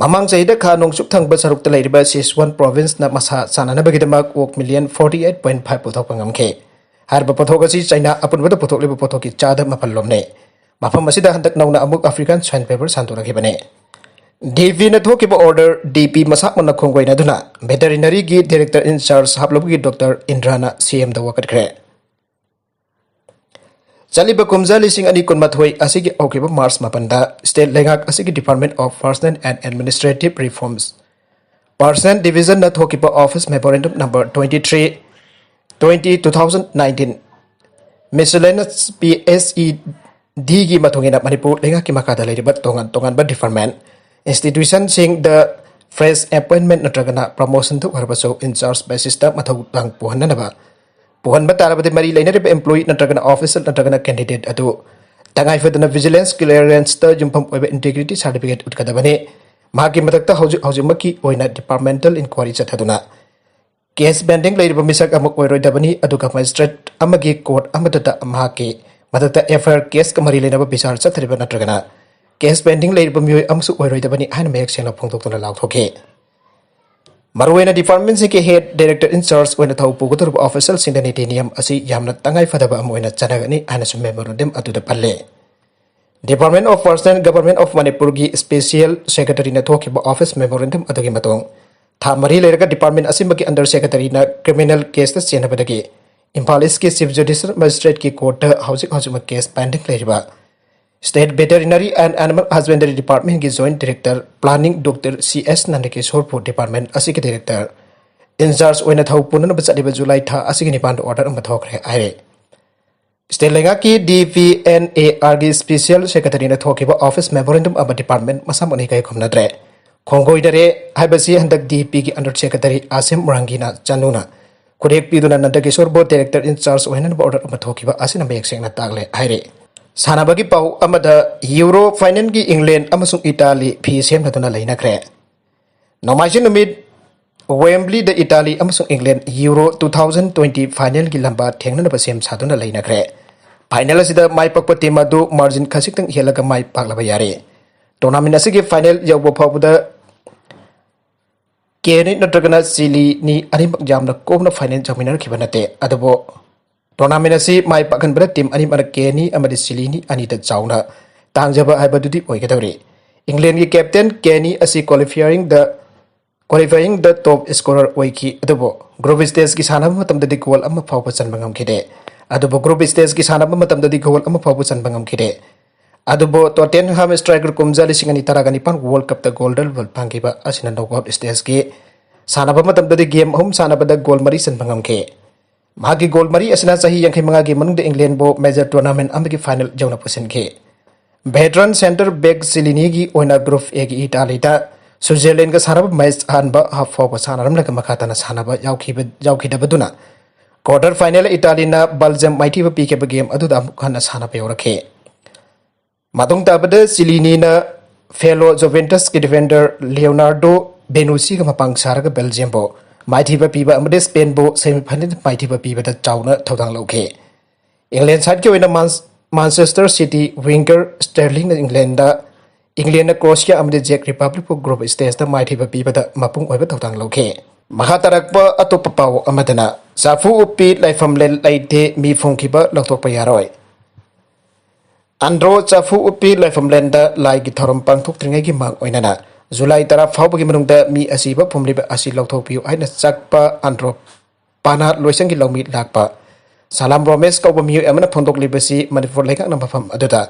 ꯃꯃꯥꯡ ꯆꯍꯤꯗ ꯈꯥ ꯅꯣꯡꯆꯨꯞ ꯊꯪꯕ ꯁꯔꯨꯛꯇ ꯂꯩꯔꯤꯕ ꯁꯤꯆꯨꯋꯥꯟ ꯄ꯭ꯔꯣꯚꯤꯟꯁꯅ ꯃꯁꯥ ꯆꯥꯅꯅꯕꯒꯤꯗꯃꯛ ꯑꯣꯛ million forty eight point five ꯄꯨꯊꯣꯛꯄ ꯉꯝꯈꯤ꯫ ꯍꯥꯏꯔꯤꯕ ꯄꯣꯠꯊꯣꯛ ꯑꯁꯤ ꯆꯥꯏꯅꯥ ꯑꯄꯨꯟꯕꯗ ꯄꯨꯊꯣꯛꯂꯤꯕ ꯄꯣꯠꯊꯣꯛꯀꯤ ꯆꯥꯗ ꯃꯥꯄꯜ ꯂꯣꯝꯅꯤ꯫ ꯃꯐꯝ ꯑꯁꯤꯗ ꯍꯟꯗꯛ ꯅꯧꯅ ꯑꯃꯨꯛ ꯑꯐ꯭ꯔꯤꯀꯥꯟ ꯁ꯭ꯋꯥꯏꯟ ꯐꯦꯕꯔ ꯁꯟꯗꯣꯔꯛꯈꯤꯕꯅꯤ꯫ ꯗꯤ ꯄꯤꯅ ꯊꯣꯛꯈꯤꯕ ꯑꯣꯔꯗꯔ ꯗꯤ ꯄꯤ ꯃꯁꯥꯃꯛꯅ ꯈꯣꯡꯒꯣꯏꯅꯗꯨꯅ ꯚꯦꯇꯔꯤꯅꯔꯤꯒꯤ ꯗꯤꯔꯦꯛꯇꯔ ꯏꯟ ꯆꯥꯔꯖ ꯍꯥꯞꯂꯕꯒꯤ ꯗꯣꯛꯇꯔ ꯏꯟꯗ꯭ꯔꯥꯅ ꯁꯤ ꯑꯦꯝꯗ ꯋꯥꯀꯠꯈ꯭ꯔꯦ꯫ ꯆꯠꯂꯤꯕ ꯀꯨꯝꯖꯥ ꯂꯤꯁꯤꯡ ꯑꯅꯤ ꯀꯨꯟꯃꯥꯊꯣꯏ ꯑꯁꯤꯒꯤ ꯍꯧꯈꯤꯕ ꯃꯥꯔꯆ ꯃꯥꯄꯟꯗ ꯁ꯭ꯇꯦꯠ ꯂꯩꯉꯥꯛ ꯑꯁꯤꯒꯤ department of personnel and administrative reforms, personnel ꯗꯤꯚꯤꯖꯟꯅ ꯊꯣꯛꯈꯤꯕ office memorandum number twenty three, twenty, two thousand nineteen, miscellaneous P S E ꯗꯤꯒꯤ ꯃꯇꯨꯡ ꯏꯟꯅ ꯃꯅꯤꯄꯨꯔ ꯂꯩꯉꯥꯛꯀꯤ ꯃꯈꯥꯗ ꯂꯩꯔꯤꯕ ꯇꯣꯉꯥꯟ ꯇꯣꯉꯥꯟꯕ ꯗꯤꯄꯥꯔꯠꯃꯦꯟ, ꯏꯟꯁꯇꯤꯇ꯭ꯌꯨꯁꯟꯁꯤꯡꯗ ꯐ꯭ꯔꯦꯁ ꯑꯦꯄꯣꯏꯟꯃꯦꯟ ꯅꯠꯇ꯭ꯔꯒꯅ ꯄ꯭ꯔꯃꯣꯁꯟꯗ ꯑꯣꯏꯔꯕꯁꯨ ꯏꯟꯆꯥꯔꯖ ꯕꯦꯁꯤꯁꯇ ꯃꯊꯧ ꯇꯥꯡ ꯄꯨꯍꯟꯅꯅꯕ, ꯄꯨꯍꯟꯕ ꯇꯥꯔꯕꯗꯤ ꯃꯔꯤ ꯂꯩꯅꯔꯤꯕ ꯑꯦꯝꯄ꯭ꯂꯣꯌꯤ ꯅꯠꯇ꯭ꯔꯒꯅ ꯑꯣꯐꯤꯁꯔ ꯅꯠꯇ꯭ꯔꯒꯅ ꯀꯦꯟꯗꯤꯗꯦꯠ ꯑꯗꯨ ꯇꯉꯥꯏꯐꯗꯅ ꯚꯤꯖꯤꯂꯦꯟꯁ ꯀ꯭ꯂꯤꯌꯥꯔꯦꯟꯁꯇ ꯌꯨꯝꯐꯝ ꯑꯣꯏꯕ ꯏꯟꯇꯦꯒ꯭ꯔꯤꯇꯤ ꯁꯥꯔꯇꯤꯐꯤꯀꯦꯠ ꯎꯠꯀꯗꯕꯅꯤ꯫ ꯃꯍꯥꯛꯀꯤ ꯃꯊꯛꯇ ꯍꯧꯖꯤꯛ ꯍꯧꯖꯤꯛꯃꯛꯀꯤ ꯑꯣꯏꯅ ꯗꯤꯄꯥꯔꯠꯃꯦꯟꯇꯦꯜ ꯏꯟꯀ꯭ꯋꯥꯔꯤ ꯆꯠꯊꯗꯨꯅ ꯀꯦꯁ ꯄꯦꯟꯗꯤꯡ ꯂꯩꯔꯤꯕ ꯃꯤꯁꯛ ꯑꯃ ꯑꯣꯏꯔꯣꯏꯗꯕꯅꯤ, ꯑꯗꯨꯒ ꯃꯦꯖꯤꯁꯇ꯭ꯔꯦꯠ ꯑꯃꯒꯤ ꯀꯣꯔꯠ ꯑꯃꯠꯇꯗ ꯃꯍꯥꯛꯀꯤ ꯃꯊꯛꯇ ꯑꯦꯐ ꯑꯥꯏ ꯑꯥꯔ ꯀꯦꯁꯀ ꯃꯔꯤ ꯂꯩꯅꯕ ꯕꯤꯆꯥꯔ ꯆꯠꯊꯔꯤꯕ ꯅꯠꯇ꯭ꯔꯒꯅ ꯀꯦꯁ ꯄꯦꯟꯗꯤꯡ ꯂꯩꯔꯤꯕ ꯃꯤꯑꯣꯏ ꯑꯃꯁꯨ ꯑꯣꯏꯔꯣꯏꯗꯕꯅꯤ ꯍꯥꯏꯅ ꯃꯌꯦꯛ ꯁꯦꯡꯅ ꯐꯣꯡꯗꯣꯛꯇꯨꯅ ꯂꯥꯎꯊꯣꯛꯈꯤ꯫ ꯃꯔꯨꯑꯣꯏꯅ ꯗꯤꯄꯥꯔꯠꯃꯦꯟꯁꯤꯡꯒꯤ ꯍꯦꯗ, ꯗꯥꯏꯔꯦꯛꯇꯔ ꯏꯟ ꯆꯥꯔꯖ ꯑꯣꯏꯅ ꯊꯧ ꯄꯨꯒꯗꯧꯔꯤꯕ ꯑꯣꯐꯤꯁꯤꯌꯦꯜꯁꯤꯡꯗ ꯅꯤꯇꯤ ꯅꯤꯌꯝ ꯑꯁꯤ ꯌꯥꯝꯅ ꯇꯉꯥꯏ ꯐꯗꯕ ꯑꯃ ꯑꯣꯏꯅ ꯆꯠꯅꯒꯅꯤ ꯍꯥꯏꯅꯁꯨ ꯃꯦꯃꯣꯔꯦꯟꯗꯝ ꯑꯗꯨꯗ ꯄꯜꯂꯤ꯫ Department of Personnel, Government of Manipurꯒꯤ ꯁ꯭ꯄꯦꯁꯤꯌꯦꯜ ꯁꯦꯀ꯭ꯔꯦꯇꯔꯤꯅ ꯊꯣꯛꯈꯤꯕ ꯑꯣꯐꯤꯁ ꯃꯦꯃꯣꯔꯦꯟꯗꯝ ꯑꯗꯨꯒꯤ ꯃꯇꯨꯡ ꯊꯥ ꯃꯔꯤ ꯂꯩꯔꯒ ꯗꯤꯄꯥꯔꯠꯃꯦꯟ ꯑꯁꯤꯃꯛꯀꯤ ꯑꯟꯗꯔ ꯁꯦꯀ꯭ꯔꯦꯇꯔꯤꯅ ꯀ꯭ꯔꯤꯃꯤꯅꯦꯜ ꯀꯦꯁꯇ ꯆꯦꯟꯅꯕꯗꯒꯤ ꯏꯝꯐꯥꯜ ꯏꯁꯀꯤ ꯆꯤꯐ ꯖꯨꯗꯤꯁꯤꯌꯦꯜ ꯃꯦꯖꯤꯁꯇ꯭ꯔꯦꯠꯀꯤ ꯀꯣꯔꯠꯇ ꯍꯧꯖꯤꯛ ꯍꯧꯖꯤꯛꯃꯛ ꯀꯦꯁ ꯄꯦꯟꯗꯤꯡ ꯂꯩꯔꯤꯕ State Veterinary and Animal Husbandry Departmentꯀꯤ Joint Director Planning Doctor C S ꯅꯟꯗꯀꯤꯁꯣꯔꯕꯨ ꯗꯤꯄꯥꯔꯠꯃꯦꯟ ꯑꯁꯤꯒꯤ ꯗꯥꯏꯔꯦꯛꯇꯔ ꯏꯟ ꯆꯥꯔꯖ ꯑꯣꯏꯅ ꯊꯧ ꯄꯨꯅꯅꯕ ꯆꯠꯂꯤꯕ ꯖꯨꯂꯥꯏ ꯊꯥ ꯑꯁꯤꯒꯤ ꯅꯤꯄꯥꯟꯗ ꯑꯣꯔꯗꯔ ꯑꯃ ꯊꯣꯛꯈ꯭ꯔꯦ ꯍꯥꯏꯔꯦ꯫ ꯁ꯭ꯇꯦꯠ ꯂꯩꯉꯥꯛꯀꯤ ꯗꯤ ꯄꯤ ꯑꯦꯟ ꯑꯦ ꯑꯥꯔꯒꯤ ꯁ꯭ꯄꯦꯁꯤꯌꯦꯜ ꯁꯦꯀ꯭ꯔꯦꯇꯔꯤꯅ ꯊꯣꯛꯈꯤꯕ ꯑꯣꯐꯤꯁ ꯃꯦꯃꯣꯔꯦꯟꯗꯝ ꯑꯃ ꯗꯤꯄꯥꯔꯠꯃꯦꯟ ꯃꯁꯥꯃꯛꯅ ꯏꯀꯥꯏ ꯈꯨꯝꯅꯗ꯭ꯔꯦ꯫ ꯈꯣꯡꯒꯣꯏꯅꯔꯦ ꯍꯥꯏꯕꯁꯤ ꯍꯟꯗꯛ ꯗꯤ ꯄꯤꯒꯤ ꯑꯟꯗꯔ ꯁꯦꯀ꯭ꯔꯦꯇꯔꯤ ꯑꯥꯁꯤꯝ ꯃꯨꯔꯥꯡꯒꯤꯅ ꯆꯅꯨꯅ ꯈꯨꯔꯦꯛ ꯄꯤꯗꯨꯅ ꯅꯟꯗꯀꯤꯁꯣꯔꯕꯨ ꯗꯥꯏꯔꯦꯛꯇꯔ ꯏꯟ ꯆꯥꯔꯖ ꯑꯣꯏꯍꯟꯅꯕ ꯑꯣꯔꯗꯔ ꯑꯃ ꯊꯣꯛꯈꯤꯕ ꯑꯁꯤꯅ ꯃꯌꯦꯛ ꯁꯦꯡꯅ ꯇꯥꯛꯂꯦ ꯍꯥꯏꯔꯤ꯫ ꯁꯥꯟꯅꯕꯒꯤ ꯄꯥꯎ ꯑꯃꯗ, ꯌꯨꯔꯣ ꯐꯥꯏꯅꯦꯜꯒꯤ ꯏꯪꯂꯦꯟ ꯑꯃꯁꯨꯡ ꯏꯇꯥꯂꯤ ꯐꯤ ꯁꯦꯝꯅꯗꯨꯅ ꯂꯩꯅꯈ꯭ꯔꯦ꯫ ꯅꯣꯡꯃꯥꯏꯖꯤꯡ ꯅꯨꯃꯤꯠ ꯋꯦꯝꯕ꯭ꯂꯤꯗ ꯏꯇꯥꯂꯤ ꯑꯃꯁꯨꯡ ꯏꯪꯂꯦꯟ ꯌꯨꯔꯣ two thousand twenty ꯐꯥꯏꯅꯦꯜꯒꯤ ꯂꯝꯕꯥ ꯊꯦꯡꯅꯅꯕ ꯁꯦꯝ ꯁꯥꯗꯨꯅ ꯂꯩꯅꯈ꯭ꯔꯦ꯫ ꯐꯥꯏꯅꯦꯜ ꯑꯁꯤꯗ ꯃꯥꯏ ꯄꯥꯛꯄ ꯇꯤꯝ ꯑꯗꯨ ꯃꯥꯔꯖꯤꯟ ꯈꯖꯤꯛꯇꯪ ꯍꯦꯜꯂꯒ ꯃꯥꯏ ꯄꯥꯛꯂꯕ ꯌꯥꯔꯦ꯫ ꯇꯣꯔꯅꯥꯃꯦꯟ ꯑꯁꯤꯒꯤ ꯐꯥꯏꯅꯦꯜ ꯌꯧꯕ ꯐꯥꯎꯕꯗ ꯀꯦꯅꯤ ꯅꯠꯇ꯭ꯔꯒꯅ ꯆꯤꯂꯤꯅꯤ ꯑꯅꯤꯃꯛ ꯌꯥꯝꯅ ꯀꯣꯝꯅ ꯐꯥꯏꯅꯦꯜ ꯌꯧꯃꯤꯟꯅꯔꯛꯈꯤꯕ ꯅꯠꯇꯦ꯫ ꯑꯗꯨꯕꯨ ꯇꯣꯔꯅꯥꯃꯦꯟ ꯑꯁꯤ ꯃꯥꯏ ꯄꯥꯛꯍꯟꯕꯗ ꯇꯤꯝ ꯑꯅꯤꯃꯛꯅ ꯀꯦꯅꯤ ꯑꯃꯗꯤ ꯆꯤꯂꯤꯅꯤ ꯑꯅꯤꯗ ꯆꯥꯎꯅ ꯇꯥꯡꯖꯕ ꯍꯥꯏꯕꯗꯨꯗꯤ ꯑꯣꯏꯒꯗꯧꯔꯤ꯫ ꯏꯪꯂꯦꯟꯒꯤ ꯀꯦꯞꯇꯦꯟ ꯀꯦꯅꯤ ꯑꯁꯤ ꯀ꯭ꯋꯥꯂꯤꯐꯥꯌꯤꯡꯗ, ꯀ꯭ꯋꯥꯂꯤꯐꯥꯌꯤꯡꯗ ꯇꯣꯞ ꯁ꯭ꯀꯣꯔꯔ ꯑꯣꯏꯈꯤ, ꯑꯗꯨꯕꯨ ꯒ꯭ꯔꯨꯞ ꯁ꯭ꯇꯦꯖꯀꯤ ꯁꯥꯟꯅꯕ ꯃꯇꯝꯗꯗꯤ ꯒꯣꯜ ꯑꯃ ꯐꯥꯎꯕ ꯆꯟꯕ ꯉꯝꯈꯤꯗꯦ꯫ ꯑꯗꯨꯕꯨ ꯒ꯭ꯔꯨꯞ ꯁ꯭ꯇꯦꯖꯀꯤ ꯁꯥꯟꯅꯕ ꯃꯇꯝꯗꯗꯤ ꯒꯣꯜ ꯑꯃ ꯐꯥꯎꯕ ꯆꯟꯕ ꯉꯝꯈꯤꯗꯦ꯫ ꯑꯗꯨꯕꯨ ꯇꯣꯇꯦꯟꯍꯥꯝ ꯁ꯭ꯇ꯭ꯔꯥꯏꯀꯔ ꯀꯨꯝꯖꯥ ꯂꯤꯁꯤꯡ ꯑꯅꯤ ꯇꯔꯥꯒ ꯅꯤꯄꯥꯟ ꯋꯥꯔꯜꯗ ꯀꯞꯇ ꯒꯣꯜꯗꯟ ꯕꯨꯠ ꯐꯪꯈꯤꯕ ꯑꯁꯤꯅ ꯅꯣꯛꯑꯥꯎꯠ ꯁ꯭ꯇꯦꯖꯀꯤ ꯁꯥꯟꯅꯕ ꯃꯇꯝꯗꯗꯤ ꯒꯦꯝ ꯑꯍꯨꯝ ꯁꯥꯟꯅꯕꯗ ꯒꯣꯜ ꯃꯔꯤ ꯆꯟꯕ ꯉꯝꯈꯤ꯫ ꯃꯍꯥꯛꯀꯤ ꯒꯣꯜ ꯃꯔꯤ ꯑꯁꯤꯅ ꯆꯍꯤ ꯌꯥꯡꯈꯩ ꯃꯉꯥꯒꯤ ꯃꯅꯨꯡꯗ ꯏꯪꯂꯦꯟꯕꯨ ꯃꯦꯖꯔ ꯇꯣꯔꯅꯥꯃꯦꯟ ꯑꯃꯒꯤ ꯐꯥꯏꯅꯦꯜ ꯌꯧꯅ ꯄꯨꯁꯤꯟꯈꯤ꯫ ꯚꯦꯇꯔꯟ ꯁꯦꯟꯇꯔ ꯕꯦꯛ ꯆꯤꯂꯤꯅꯤꯒꯤ ꯑꯣꯏꯅ ꯒ꯭ꯔꯨꯞ ꯑꯦꯒꯤ ꯏꯇꯥꯂꯤꯗ ꯁ꯭ꯋꯤꯖꯔꯂꯦꯟꯒ ꯁꯥꯟꯅꯕ ꯃꯦꯆ ꯑꯍꯥꯟꯕ ꯍꯥꯞ ꯐꯥꯎꯕ ꯁꯥꯟꯅꯔꯝꯂꯒ ꯃꯈꯥ ꯇꯥꯅ ꯁꯥꯟꯅꯕ ꯌꯥꯎꯈꯤꯕ, ꯌꯥꯎꯈꯤꯗꯕꯗꯨꯅ ꯀ꯭ꯋꯥꯔꯇꯔ ꯐꯥꯏꯅꯦꯜ ꯏꯇꯥꯂꯤꯅ ꯕꯦꯜꯖꯤꯌꯝ ꯃꯥꯏꯊꯤꯕ ꯄꯤꯈꯤꯕ ꯒꯦꯝ ꯑꯗꯨꯗ ꯑꯃꯨꯛ ꯍꯟꯅ ꯁꯥꯟꯅꯕ ꯌꯧꯔꯛꯈꯤ꯫ ꯃꯇꯨꯡ ꯇꯥꯕꯗ ꯆꯤꯂꯤꯅꯤꯅ ꯐꯦꯂꯣ ꯖꯨꯚꯦꯟꯇꯁꯀꯤ ꯗꯤꯐꯦꯟꯗꯔ ꯂꯤꯑꯣꯅꯥꯔꯗꯣ ꯕꯦꯅꯨꯁꯤꯒ ꯃꯄꯥꯡ ꯁꯥꯔꯒ ꯕꯦꯜꯖꯤꯌꯝꯕꯨ ꯃꯥꯏꯊꯤꯕ ꯄꯤꯕ ꯑꯃꯗꯤ ꯁ꯭ꯄꯦꯟꯕꯨ ꯁꯦꯃꯤꯐꯥꯏꯅꯦꯜ ꯃꯥꯏꯊꯤꯕ ꯄꯤꯕꯗ ꯆꯥꯎꯅ ꯊꯧꯗꯥꯡ ꯂꯧꯈꯤ꯫ ꯏꯪꯂꯦꯟ ꯁꯥꯏꯠꯀꯤ ꯑꯣꯏꯅ ꯃꯥꯟꯁ-, ꯃꯥꯟꯆꯦꯁꯇꯔ ꯁꯤꯇꯤ ꯋꯤꯡꯒꯔ ꯁ꯭ꯇꯦꯔꯂꯤꯡꯅ ꯏꯪꯂꯦꯟꯗ ꯏꯪꯂꯦꯟꯅ ꯀ꯭ꯔꯣꯁꯤꯌꯥ ꯑꯃꯗꯤ ꯖꯦꯛ ꯔꯤꯄꯕ꯭ꯂꯤꯛꯄꯨ ꯒ꯭ꯔꯨꯞ ꯁ꯭ꯇꯦꯖꯇ ꯃꯥꯏꯊꯤꯕ ꯄꯤꯕꯗ ꯃꯄꯨꯡ ꯑꯣꯏꯕ ꯊꯧꯗꯥꯡ ꯂꯧꯈꯤ꯫ ꯃꯈꯥ ꯇꯥꯔꯛꯄ ꯑꯇꯣꯞꯄ ꯄꯥꯎ ꯑꯃꯗꯅ, ꯆꯥꯐꯨ ꯎꯞꯄꯤ ꯂꯥꯏꯐꯝꯂꯦꯟ ꯂꯩꯇꯦ, ꯃꯤ ꯐꯨꯝꯈꯤꯕ ꯂꯧꯊꯣꯛꯄ ꯌꯥꯔꯣꯏ꯫ ꯑꯟꯗ꯭ꯔꯣ ꯆꯥꯐꯨ ꯎꯞꯄꯤ ꯂꯥꯏꯐꯝꯂꯦꯟꯗ ꯂꯥꯏꯒꯤ ꯊꯧꯔꯝ ꯄꯥꯡꯊꯣꯛꯇ꯭ꯔꯤꯉꯩꯒꯤ ꯃꯥꯡ ꯑꯣꯏꯅꯅ ꯖꯨꯂꯥꯏ ꯇꯔꯥ ꯐꯥꯎꯕꯒꯤ ꯃꯅꯨꯡꯗ ꯃꯤ ꯑꯁꯤꯕ ꯐꯨꯝꯂꯤꯕ ꯑꯁꯤ ꯂꯧꯊꯣꯛꯄꯤꯌꯨ ꯍꯥꯏꯅ ꯆꯠꯄ ꯑꯟꯗ꯭ꯔꯣ ꯄꯥꯅꯥ ꯂꯣꯏꯁꯪꯒꯤ ꯂꯧꯃꯤ ꯂꯥꯛꯄ ꯁꯂꯥꯝ ꯔꯣꯃꯦꯁ ꯀꯧꯕ ꯃꯤꯑꯣꯏ ꯑꯃꯅ ꯐꯣꯡꯗꯣꯛꯂꯤꯕꯁꯤ ꯃꯅꯤꯄꯨꯔ ꯂꯩꯉꯥꯛꯅ ꯃꯐꯝ ꯑꯗꯨꯗ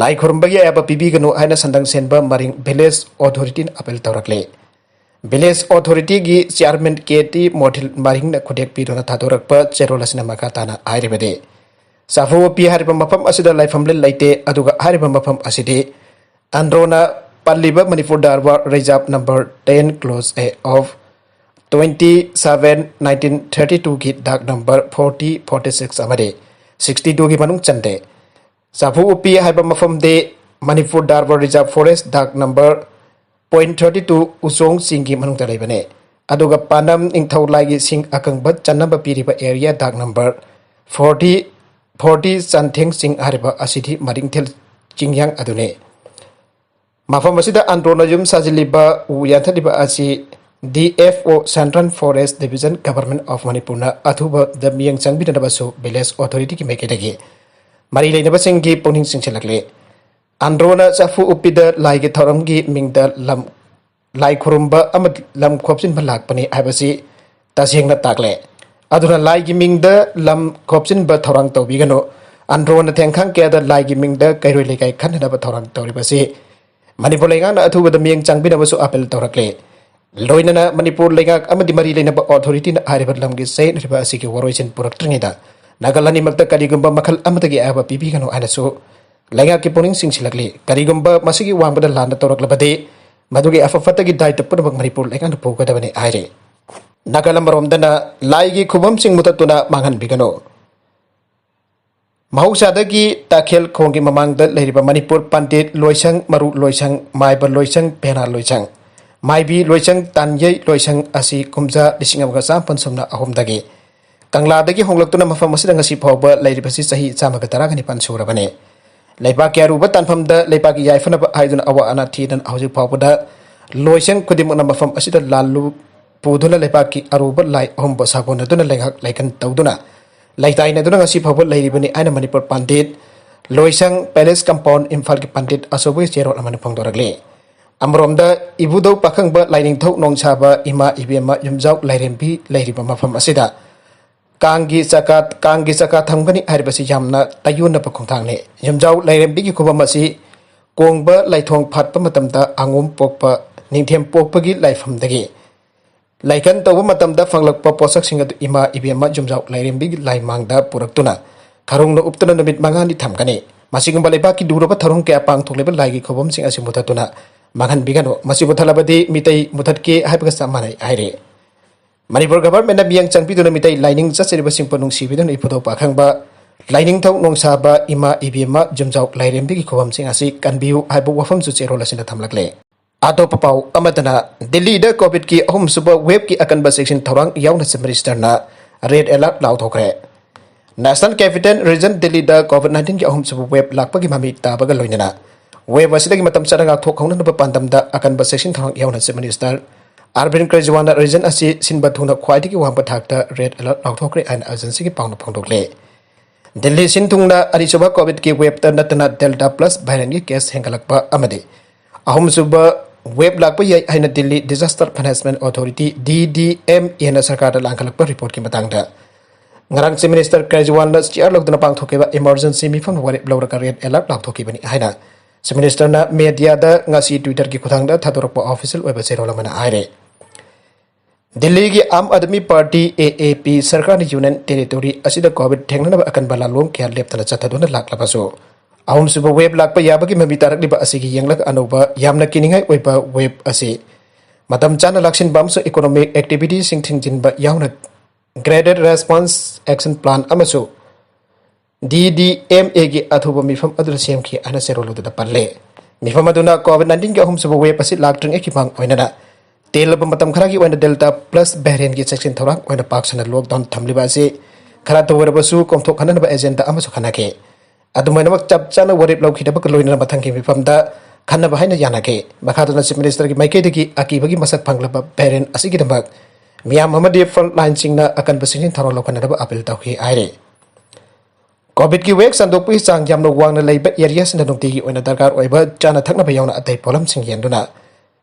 ꯂꯥꯏ ꯈꯨꯔꯨꯝꯕꯒꯤ ꯑꯌꯥꯕ ꯄꯤꯕꯤꯒꯅꯨ ꯍꯥꯏꯅ ꯁꯟꯗꯪ ꯁꯦꯟꯕ ꯃꯔꯤꯡ ꯚꯤꯂꯦꯖ ꯑꯣꯊꯣꯔꯤꯇꯤꯅ ꯑꯄꯤꯜ ꯇꯧꯔꯛꯂꯤ꯫ ꯚꯤꯂꯦꯖ ꯑꯣꯊꯣꯔꯤꯇꯤꯒꯤ ꯆꯤꯌꯥꯔꯃꯦꯟ ꯀꯦ ꯇꯤ ꯃꯣꯊꯤꯜ ꯃꯔꯤꯡꯅ ꯈꯨꯗꯦꯛ ꯄꯤꯗꯨꯅ ꯊꯥꯗꯣꯔꯛꯄ ꯆꯦꯔꯣꯜ ꯑꯁꯤꯅ ꯃꯈꯥ ꯇꯥꯅ ꯍꯥꯏꯔꯤꯕꯗꯤ, ꯆꯥꯐꯨ ꯎꯞꯄꯤ ꯍꯥꯏꯔꯤꯕ ꯃꯐꯝ ꯑꯁꯤꯗ ꯂꯥꯏꯐꯝꯂꯦꯟ ꯂꯩꯇꯦ, ꯑꯗꯨꯒ ꯍꯥꯏꯔꯤꯕ ꯃꯐꯝ ꯑꯁꯤꯗꯤ ꯑꯟꯗ꯭ꯔꯣꯅ ꯄꯜꯂꯤꯕ Manipur Durbar reserve number ten close A of twenty seven nineteen thirty ꯇꯨꯒꯤ dag number forty, forty six ꯑꯃꯗꯤ ꯁꯤꯛꯁꯇꯤ ꯇꯨꯒꯤ ꯃꯅꯨꯡ ꯆꯟꯗꯦ꯫ ꯆꯥꯐꯨ ꯎꯞꯄꯤ ꯍꯥꯏꯕ ꯃꯐꯝꯗꯤ Manipur Durbar reserve forest dag number point thirty two ꯎꯆꯣꯡ ꯆꯤꯡꯒꯤ ꯃꯅꯨꯡꯗ ꯂꯩꯕꯅꯤ꯫ ꯑꯗꯨꯒ ꯄꯥꯟꯗꯝ ꯅꯤꯡꯊꯧ ꯂꯥꯏꯒꯤ ꯁꯤꯡ ꯑꯀꯪꯕ ꯆꯟꯅꯕ ꯄꯤꯔꯤꯕ ꯑꯦꯔꯤꯌꯥ ꯗꯥꯛ ꯅꯝꯕꯔ ꯐꯣꯔꯇꯤ, ꯐꯣꯔꯇꯤ ꯆꯟꯊꯦꯡ ꯆꯤꯡ ꯍꯥꯏꯔꯤꯕ ꯑꯁꯤꯗꯤ ꯃꯔꯤꯡꯊꯦꯜ ꯆꯤꯡꯌꯥꯡ ꯑꯗꯨꯅꯤ꯫ ꯃꯐꯝ ꯑꯁꯤꯗ ꯑꯟꯗ꯭ꯔꯣꯅ ꯌꯨꯝ ꯁꯥꯖꯤꯜꯂꯤꯕ ꯎ ꯌꯥꯟꯊꯠꯂꯤꯕ ꯑꯁꯤ D F O, Central Forest Division, Government of ꯃꯅꯤꯄꯨꯔꯅ ꯑꯊꯨꯕꯗ ꯃꯤꯠꯌꯦꯡ ꯆꯪꯕꯤꯅꯅꯕꯁꯨ ꯚꯤꯂꯦꯖ ꯑꯣꯊꯣꯔꯤꯇꯤꯒꯤ ꯃꯥꯏꯀꯩꯗꯒꯤ ꯃꯔꯤ ꯂꯩꯅꯕꯁꯤꯡꯒꯤ ꯄꯨꯛꯅꯤꯡ ꯆꯤꯡꯁꯤꯜꯂꯛꯂꯤ꯫ ꯑꯟꯗ꯭ꯔꯣꯅ ꯆꯐꯨ ꯎꯞꯄꯤꯗ ꯂꯥꯏꯒꯤ ꯊꯧꯔꯝꯒꯤ ꯃꯤꯡꯗ ꯂꯝ, ꯂꯥꯏ ꯈꯨꯔꯨꯝꯕ ꯑꯃꯗꯤ ꯂꯝ ꯈꯣꯞꯆꯤꯟꯕ ꯂꯥꯛꯄꯅꯤ ꯍꯥꯏꯕꯁꯤ ꯇꯁꯦꯡꯅ ꯇꯥꯛꯂꯦ꯫ ꯑꯗꯨꯅ ꯂꯥꯏꯒꯤ ꯃꯤꯡꯗ ꯂꯝ ꯈꯣꯞꯆꯤꯟꯕ ꯊꯧꯔꯥꯡ ꯇꯧꯕꯤꯒꯅꯨ꯫ ꯑꯟꯗ꯭ꯔꯣꯅ ꯊꯦꯡꯈꯥꯡ ꯀꯌꯥꯗ ꯂꯥꯏꯒꯤ ꯃꯤꯡꯗ ꯀꯩꯔꯣꯏ ꯂꯩꯀꯥꯏ ꯈꯟꯅꯅꯕ ꯊꯧꯔꯥꯡ ꯇꯧꯔꯤꯕꯁꯤ ꯃꯅꯤꯄꯨꯔ ꯂꯩꯉꯥꯛꯅ ꯑꯊꯨꯕꯗ ꯃꯤꯠꯌꯦꯡ ꯆꯪꯕꯤꯅꯕꯁꯨ ꯑꯄꯤꯜ ꯇꯧꯔꯛꯂꯦ꯫ ꯂꯣꯏꯅꯅ ꯃꯅꯤꯄꯨꯔ ꯂꯩꯉꯥꯛ ꯑꯃꯗꯤ ꯃꯔꯤ ꯂꯩꯅꯕ ꯑꯣꯊꯣꯔꯤꯇꯤꯅ ꯍꯥꯏꯔꯤꯕ ꯂꯝꯒꯤ ꯆꯌꯦꯠꯅꯔꯤꯕ ꯑꯁꯤꯒꯤ ꯋꯥꯔꯣꯏꯁꯤꯟ ꯄꯨꯔꯛꯇ꯭ꯔꯤꯉꯩꯗ ꯅꯥꯒꯜ ꯑꯅꯤꯃꯛꯇ ꯀꯔꯤꯒꯨꯝꯕ ꯃꯈꯜ ꯑꯃꯠꯇꯒꯤ ꯑꯌꯥꯕ ꯄꯤꯕꯤꯒꯅꯨ ꯍꯥꯏꯅꯁꯨ ꯂꯩꯉꯥꯛꯀꯤ ꯄꯨꯛꯅꯤꯡ ꯆꯤꯡꯁꯤꯜꯂꯛꯂꯤ꯫ ꯀꯔꯤꯒꯨꯝꯕ ꯃꯁꯤꯒꯤ ꯋꯥꯡꯃꯗ ꯂꯥꯟꯅ ꯇꯧꯔꯛꯂꯕꯗꯤ ꯃꯗꯨꯒꯤ ꯑꯐ ꯐꯠꯇꯒꯤ ꯗꯥꯏꯇ ꯄꯨꯝꯅꯃꯛ ꯃꯅꯤꯄꯨꯔ ꯂꯩꯉꯥꯛꯅ ꯄꯨꯒꯗꯕꯅꯤ ꯍꯥꯏꯔꯤ꯫ ꯅꯥꯒꯜ ꯑꯃꯔꯣꯝꯗꯅ ꯂꯥꯏꯒꯤ ꯈꯨꯕꯝꯁꯤꯡ ꯃꯨꯊꯠꯇꯨꯅ ꯃꯥꯡꯍꯟꯕꯤꯒꯅꯨ꯫ ꯃꯍꯧꯁꯥꯗꯒꯤ ꯇꯥꯈꯦꯜ ꯈꯣꯡꯒꯤ ꯃꯃꯥꯡꯗ ꯂꯩꯔꯤꯕ ꯃꯅꯤꯄꯨꯔ ꯄꯟꯗꯤꯠ ꯂꯣꯏꯁꯪ, ꯃꯔꯨ ꯂꯣꯏꯁꯪ, ꯃꯥꯏꯕ ꯂꯣꯏꯁꯪ, ꯄꯦꯅꯥ ꯂꯣꯏꯁꯪ, ꯃꯥꯏꯕꯤ ꯂꯣꯏꯁꯪ, ꯇꯥꯟꯌꯩ ꯂꯣꯏꯁꯪ ꯑꯁꯤ ꯀꯨꯝꯖꯥ ꯂꯤꯁꯤꯡ ꯑꯃꯒ ꯆꯥꯃꯥꯄꯟ ꯁꯨꯞꯅ ꯑꯍꯨꯝꯗꯒꯤ ꯀꯪꯂꯥꯗꯒꯤ ꯍꯣꯡꯂꯛꯇꯨꯅ ꯃꯐꯝ ꯑꯁꯤꯗ ꯉꯁꯤ ꯐꯥꯎꯕ ꯂꯩꯔꯤꯕꯁꯤ ꯆꯍꯤ ꯆꯥꯝꯃꯒ ꯇꯔꯥꯒ ꯅꯤꯄꯥꯟ ꯁꯨꯔꯕꯅꯤ꯫ ꯂꯩꯕꯥꯛꯀꯤ ꯑꯔꯨꯕ ꯇꯥꯟꯐꯝꯗ ꯂꯩꯕꯥꯛꯀꯤ ꯌꯥꯏꯐꯅꯕ ꯍꯥꯏꯗꯨꯅ ꯑꯋꯥ ꯑꯅꯥ ꯊꯤꯗꯅ ꯍꯧꯖꯤꯛ ꯐꯥꯎꯕꯗ ꯂꯣꯏꯁꯪ ꯈꯨꯗꯤꯡꯃꯛꯅ ꯃꯐꯝ ꯑꯁꯤꯗ ꯂꯥꯜꯂꯨ ꯄꯨꯗꯨꯅ ꯂꯩꯕꯥꯛꯀꯤ ꯑꯔꯨꯕ ꯂꯥꯏ ꯑꯍꯨꯝꯕꯨ ꯁꯥꯒꯣꯟꯅꯗꯨꯅ ꯂꯩꯉꯥꯛ ꯂꯩꯀꯟ ꯇꯧꯗꯨꯅ ꯂꯩꯇꯥꯏꯅꯗꯨꯅ ꯉꯁꯤ ꯐꯥꯎꯕ ꯂꯩꯔꯤꯕꯅꯤ ꯍꯥꯏꯅ ꯃꯅꯤꯄꯨꯔ ꯄꯟꯗꯤꯠ ꯂꯣꯏꯁꯪ ꯄꯦꯂꯦꯁ ꯀꯝꯄꯥꯎꯟ ꯏꯝꯐꯥꯜꯒꯤ ꯄꯟꯗꯤꯠ ꯑꯆꯧꯕꯒꯤ ꯆꯦꯔꯣꯜ ꯑꯃꯅ ꯐꯣꯡꯗꯣꯔꯛꯂꯤ꯫ ꯑꯃꯔꯣꯝꯗ ꯏꯕꯨꯙꯧ ꯄꯥꯈꯪꯕ ꯂꯥꯏꯅꯤꯡꯊꯧ ꯅꯣꯡꯁꯥꯕ ꯏꯃꯥ ꯏꯕꯦꯝꯃ ꯌꯨꯝꯖꯥꯎ ꯂꯥꯏꯔꯦꯝꯕꯤ ꯂꯩꯔꯤꯕ ꯃꯐꯝ ꯑꯁꯤꯗ ꯀꯥꯡꯒꯤ ꯆꯀꯥ ꯀꯥꯡꯒꯤ ꯆꯀꯥ ꯊꯝꯒꯅꯤ ꯍꯥꯏꯔꯤꯕꯁꯤ ꯌꯥꯝꯅ ꯇꯥꯏꯌꯣꯟꯅꯕ ꯈꯣꯡꯊꯥꯡꯅꯤ꯫ ꯌꯨꯝꯖꯥꯎ ꯂꯥꯏꯔꯦꯝꯕꯤꯒꯤ ꯈꯨꯕꯝ ꯑꯁꯤ ꯀꯣꯡꯕ ꯂꯥꯏꯊꯣꯡ ꯐꯥꯠꯄ ꯃꯇꯝꯗ ꯑꯉꯣꯝ ꯄꯣꯛꯄ ꯅꯤꯡꯊꯦꯝ ꯄꯣꯛꯄꯒꯤ ꯂꯥꯏꯐꯝꯗꯒꯤ ꯂꯥꯏꯀꯟ ꯇꯧꯕ ꯃꯇꯝꯗ ꯐꯪꯂꯛꯄ ꯄꯣꯠꯁꯛꯁꯤꯡ ꯑꯗꯨ ꯏꯃꯥ ꯏꯕꯦꯝꯃ ꯌꯨꯝꯖꯥꯎ ꯂꯥꯏꯔꯦꯝꯕꯤꯒꯤ ꯂꯥꯏꯃꯥꯡꯗ ꯄꯨꯔꯛꯇꯨꯅ ꯈꯔꯨꯡꯅ ꯎꯞꯇꯨꯅ ꯅꯨꯃꯤꯠ ꯃꯉꯥꯅꯤ ꯊꯝꯒꯅꯤ꯫ ꯃꯁꯤꯒꯨꯝꯕ ꯂꯩꯕꯥꯛꯀꯤ ꯂꯨꯔꯕ ꯊꯧꯔꯝ ꯀꯌꯥ ꯄꯥꯡꯊꯣꯛꯂꯤꯕ ꯂꯥꯏꯒꯤ ꯈꯨꯕꯝꯁꯤꯡ ꯑꯁꯤ ꯃꯨꯊꯠꯇꯨꯅ ꯃꯥꯡꯍꯟꯕꯤꯒꯅꯨ꯫ ꯃꯁꯤ ꯃꯨꯊꯠꯂꯕꯗꯤ ꯃꯤꯇꯩ ꯃꯨꯊꯠꯀꯦ ꯍꯥꯏꯕꯒ ꯆꯞ ꯃꯥꯟꯅꯩ ꯍꯥꯏꯔꯤ꯫ ꯃꯅꯤꯄꯨꯔ ꯒꯚꯔꯟꯃꯦꯟꯠꯅ ꯃꯤꯠꯌꯦꯡ ꯆꯪꯕꯤꯗꯨꯅ ꯃꯤꯇꯩ ꯂꯥꯏꯅꯤꯡ ꯆꯠꯆꯔꯤꯕꯁꯤꯡꯕꯨ ꯅꯨꯡꯁꯤꯕꯤꯗꯨꯅ ꯏꯕꯨꯙꯧ ꯄꯥꯈꯪꯕ ꯂꯥꯏꯅꯤꯡꯊꯧ ꯅꯣꯡꯁꯥꯕ ꯏꯃꯥ ꯏꯕꯦꯝꯃ ꯌꯨꯝꯖꯥꯎ ꯂꯥꯏꯔꯦꯝꯕꯤꯒꯤ ꯈꯨꯕꯝꯁꯤꯡ ꯑꯁꯤ ꯀꯟꯕꯤꯌꯨ ꯍꯥꯏꯕ ꯋꯥꯐꯝꯁꯨ ꯆꯦꯔꯣꯜ ꯑꯁꯤꯅ ꯊꯝꯂꯛꯂꯦ꯫ ꯑꯇꯣꯞꯄ ꯄꯥꯎ ꯑꯃꯗꯅ ꯗꯤꯜꯂꯤꯗ ꯀꯣꯚꯤꯗꯀꯤ ꯑꯍꯨꯝꯁꯨꯕ ꯋꯦꯕꯀꯤ ꯑꯀꯟꯕ ꯆꯦꯛꯁꯤꯟ ꯊꯧꯔꯥꯡ ꯌꯥꯎꯅ ꯆꯤꯐ ꯃꯤꯅꯤꯁꯇꯔꯅ ꯔꯦꯗ ꯑꯦꯂꯔꯠ ꯂꯥꯎꯊꯣꯛꯈ꯭ꯔꯦ꯫ ꯅꯦꯁꯅꯦꯜ ꯀꯦꯄꯤꯇꯦꯜ ꯔꯤꯖꯟ ꯗꯤꯜꯂꯤꯗ ꯀꯣꯚꯤꯗ ꯅꯥꯏꯟꯇꯤꯟꯒꯤ ꯑꯍꯨꯝꯁꯨꯕ ꯋꯦꯕ ꯂꯥꯛꯄꯒꯤ ꯃꯃꯤ ꯇꯥꯕꯒ ꯂꯣꯏꯅꯅ ꯋꯦꯕ ꯑꯁꯤꯗꯒꯤ ꯃꯇꯝ ꯆꯥꯅ ꯉꯥꯛꯊꯣꯛꯍꯧꯅꯅꯕ ꯄꯥꯟꯗꯝꯗ ꯑꯀꯟꯕ ꯆꯦꯛꯁꯤꯟ ꯊꯧꯔꯥꯡ ꯌꯥꯎꯅ ꯆꯤꯐ ꯃꯤꯅꯤꯁꯇꯔ ꯑꯔꯕꯤꯟ ꯀ꯭ꯔꯦꯖꯤꯋꯥꯜꯅ ꯔꯤꯖꯟ ꯑꯁꯤ ꯁꯤꯟꯕ ꯊꯨꯡꯅ ꯈ꯭ꯋꯥꯏꯗꯒꯤ ꯋꯥꯡꯕ ꯊꯥꯛꯇ ꯔꯦꯗ ꯑꯦꯂꯔꯠ ꯂꯥꯎꯊꯣꯛꯈ꯭ꯔꯦ ꯍꯥꯏꯅ ꯑꯦꯖꯦꯟꯁꯤꯒꯤ ꯄꯥꯎꯅ ꯐꯣꯡꯗꯣꯛꯂꯦ꯫ ꯗꯤꯜꯂꯤ ꯁꯤꯟ ꯊꯨꯡꯅ ꯑꯅꯤꯁꯨꯕ ꯀꯣꯚꯤꯗꯀꯤ ꯋꯦꯕꯇ ꯅꯠꯇꯅ ꯗꯦꯜꯇꯥ ꯄ꯭ꯂꯁ ꯚꯦꯔꯤꯌꯟꯒꯤ ꯀꯦꯁ ꯍꯦꯟꯒꯠꯂꯛꯄ ꯑꯃꯗꯤ ꯑꯍꯨꯝꯁꯨꯕ ꯋꯦꯕ ꯂꯥꯛꯄ ꯌꯥꯏ ꯍꯥꯏꯅ ꯗꯤꯜꯂꯤ ꯗꯤꯖꯥꯁꯇꯔ ꯃꯦꯅꯦꯖꯃꯦꯟꯠ ꯑꯣꯊꯣꯔꯤꯇꯤ, ꯗꯤ ꯗꯤ ꯑꯦꯝ ꯑꯦꯅ ꯁꯔꯀꯥꯔꯗ ꯂꯥꯡꯈꯠꯂꯛꯄ ꯔꯤꯄꯣꯔꯠꯀꯤ ꯃꯇꯥꯡꯗ ꯉꯔꯥꯡ ꯆꯤꯐ ꯃꯤꯅꯤꯁꯇꯔ ꯀ꯭ꯔꯦꯖꯤꯋꯥꯜꯅ ꯆꯤꯌꯥꯔ ꯂꯧꯗꯨꯅ ꯄꯥꯡꯊꯣꯛꯈꯤꯕ ꯏꯃꯔꯖꯦꯟꯁꯤ ꯃꯤꯐꯝ ꯋꯥꯔꯦꯞ ꯂꯧꯔꯒ ꯔꯦꯗ ꯑꯦꯂꯔꯠ ꯂꯥꯎꯊꯣꯛꯈꯤꯕꯅꯤ ꯍꯥꯏꯅ ꯆꯤꯐ ꯃꯤꯅꯤꯁꯇꯔꯅ ꯃꯦꯗꯤꯌꯥꯗ ꯉꯁꯤ ꯇ꯭ꯋꯤꯇꯔꯒꯤ ꯈꯨꯠꯊꯥꯡꯗ ꯊꯥꯗꯣꯔꯛꯄ ꯑꯣꯐꯤꯁꯤꯌꯦꯜ ꯑꯣꯏꯕ ꯆꯦꯔꯣꯜ ꯑꯃꯅ ꯍꯥꯏꯔꯦ꯫ ꯗꯤꯜꯂꯤꯒꯤ ꯑꯥꯝ ꯑꯥꯗꯃꯤ ꯄꯥꯔꯇꯤ, ꯑꯦ ꯑꯦ ꯄꯤ, ꯁꯔꯀꯥꯔꯅ ꯌꯨꯅꯤꯌꯟ ꯇꯦꯔꯤꯇꯣꯔꯤ ꯑꯁꯤꯗ ꯀꯣꯚꯤꯗ ꯊꯦꯡꯅꯅꯕ ꯑꯀꯟꯕ ꯂꯥꯟꯂꯣꯡ ꯀꯌꯥ ꯂꯦꯞꯇꯅ ꯆꯠꯊꯗꯨꯅ ꯂꯥꯛꯂꯕꯁꯨ, ꯑꯍꯨꯝꯁꯨꯕ ꯋꯦꯕ ꯂꯥꯛꯄ ꯌꯥꯕꯒꯤ ꯃꯃꯤ ꯇꯥꯔꯛꯂꯤꯕ ꯑꯁꯤꯒꯤ ꯌꯦꯡꯂꯒ ꯑꯅꯧꯕ ꯌꯥꯝꯅ ꯀꯤꯅꯤꯡꯉꯥꯏ ꯑꯣꯏꯕ ꯋꯦꯕ ꯑꯁꯤ ꯃꯇꯝ ꯆꯥꯅ ꯂꯥꯛꯁꯤꯟꯕ ꯑꯃꯁꯨꯡ ꯏꯀꯣꯅꯣꯃꯤꯛ ꯑꯦꯛꯇꯤꯚꯤꯇꯤꯁꯤꯡ ꯊꯤꯡꯖꯤꯟꯕ ꯌꯥꯎꯅ Graded Response Action Plan ꯑꯃꯁꯨꯡ ꯗꯤ ꯗꯤ ꯑꯦꯝ ꯑꯦꯒꯤ ꯑꯊꯨꯕ ꯃꯤꯐꯝ ꯑꯗꯨꯗ ꯁꯦꯝꯈꯤ ꯍꯥꯏꯅ ꯆꯦꯔꯣꯜ ꯑꯗꯨꯗ ꯄꯜꯂꯦ꯫ ꯃꯤꯐꯝ ꯑꯗꯨꯅ ꯀꯣꯚꯤꯗ ꯅꯥꯏꯟꯇꯤꯟꯒꯤ ꯑꯍꯨꯝꯁꯨꯕ ꯋꯦꯕ ꯑꯁꯤ ꯂꯥꯛꯇ꯭ꯔꯤꯉꯩꯒꯤ ꯃꯥꯡ ꯑꯣꯏꯅꯅ ꯇꯦꯜꯂꯕ ꯃꯇꯝ ꯈꯔꯒꯤ ꯑꯣꯏꯅ ꯗꯦꯜꯇꯥ ꯄ꯭ꯂꯁ ꯚꯦꯔꯤꯌꯟꯒꯤ ꯆꯦꯛꯁꯤꯟ ꯊꯧꯔꯥꯡ ꯑꯣꯏꯅ ꯄꯥꯛ ꯁꯟꯅ ꯂꯣꯛꯗꯥꯎꯟ ꯊꯝꯂꯤꯕ ꯑꯁꯤ ꯈꯔꯇ ꯑꯣꯏꯔꯕꯁꯨ ꯀꯣꯝꯊꯣꯛꯍꯟꯅꯅꯕ ꯑꯦꯖꯦꯟꯗꯥ ꯑꯃꯁꯨ ꯈꯟꯅꯈꯤ꯫ ꯑꯗꯨꯃꯥꯏꯅꯃꯛ ꯆꯞ ꯆꯥꯅ ꯋꯥꯔꯦꯞ ꯂꯧꯈꯤꯗꯕꯒ ꯂꯣꯏꯅꯅ ꯃꯊꯪꯒꯤ ꯃꯤꯐꯝꯗ ꯈꯟꯅꯕ ꯍꯥꯏꯅ ꯌꯥꯅꯈꯤ꯫ ꯃꯈꯥꯗꯅ Chief Minister ꯒꯤ ꯃꯥꯏꯀꯩꯗꯒꯤ ꯑꯀꯤꯕꯒꯤ ꯃꯁꯛ ꯐꯪꯂꯕ variant ꯑꯁꯤꯒꯤꯗꯃꯛ ꯃꯤꯌꯥꯝ ꯑꯃꯗꯤ front line ꯁꯤꯡꯅ ꯑꯀꯟꯕ ꯁꯤꯡꯖꯤꯟ ꯊꯧꯔꯥꯡ ꯂꯧꯈꯠꯅꯅꯕ appeal ꯇꯧꯈꯤ ꯍꯥꯏꯔꯤ꯫ COVID ꯀꯤ wave ꯁꯟꯗꯣꯛꯄꯒꯤ ꯆꯥꯡ ꯌꯥꯝꯅ ꯋꯥꯡꯅ ꯂꯩꯕ area ꯁꯤꯡꯗ ꯅꯨꯡꯇꯤꯒꯤ ꯑꯣꯏꯅ ꯗꯔꯀꯥꯔ ꯑꯣꯏꯕ ꯆꯥꯅ ꯊꯛꯅꯕ ꯌꯥꯎꯅ ꯑꯇꯩ ꯄꯣꯠꯂꯝꯁꯤꯡ ꯌꯦꯟꯗꯨꯅ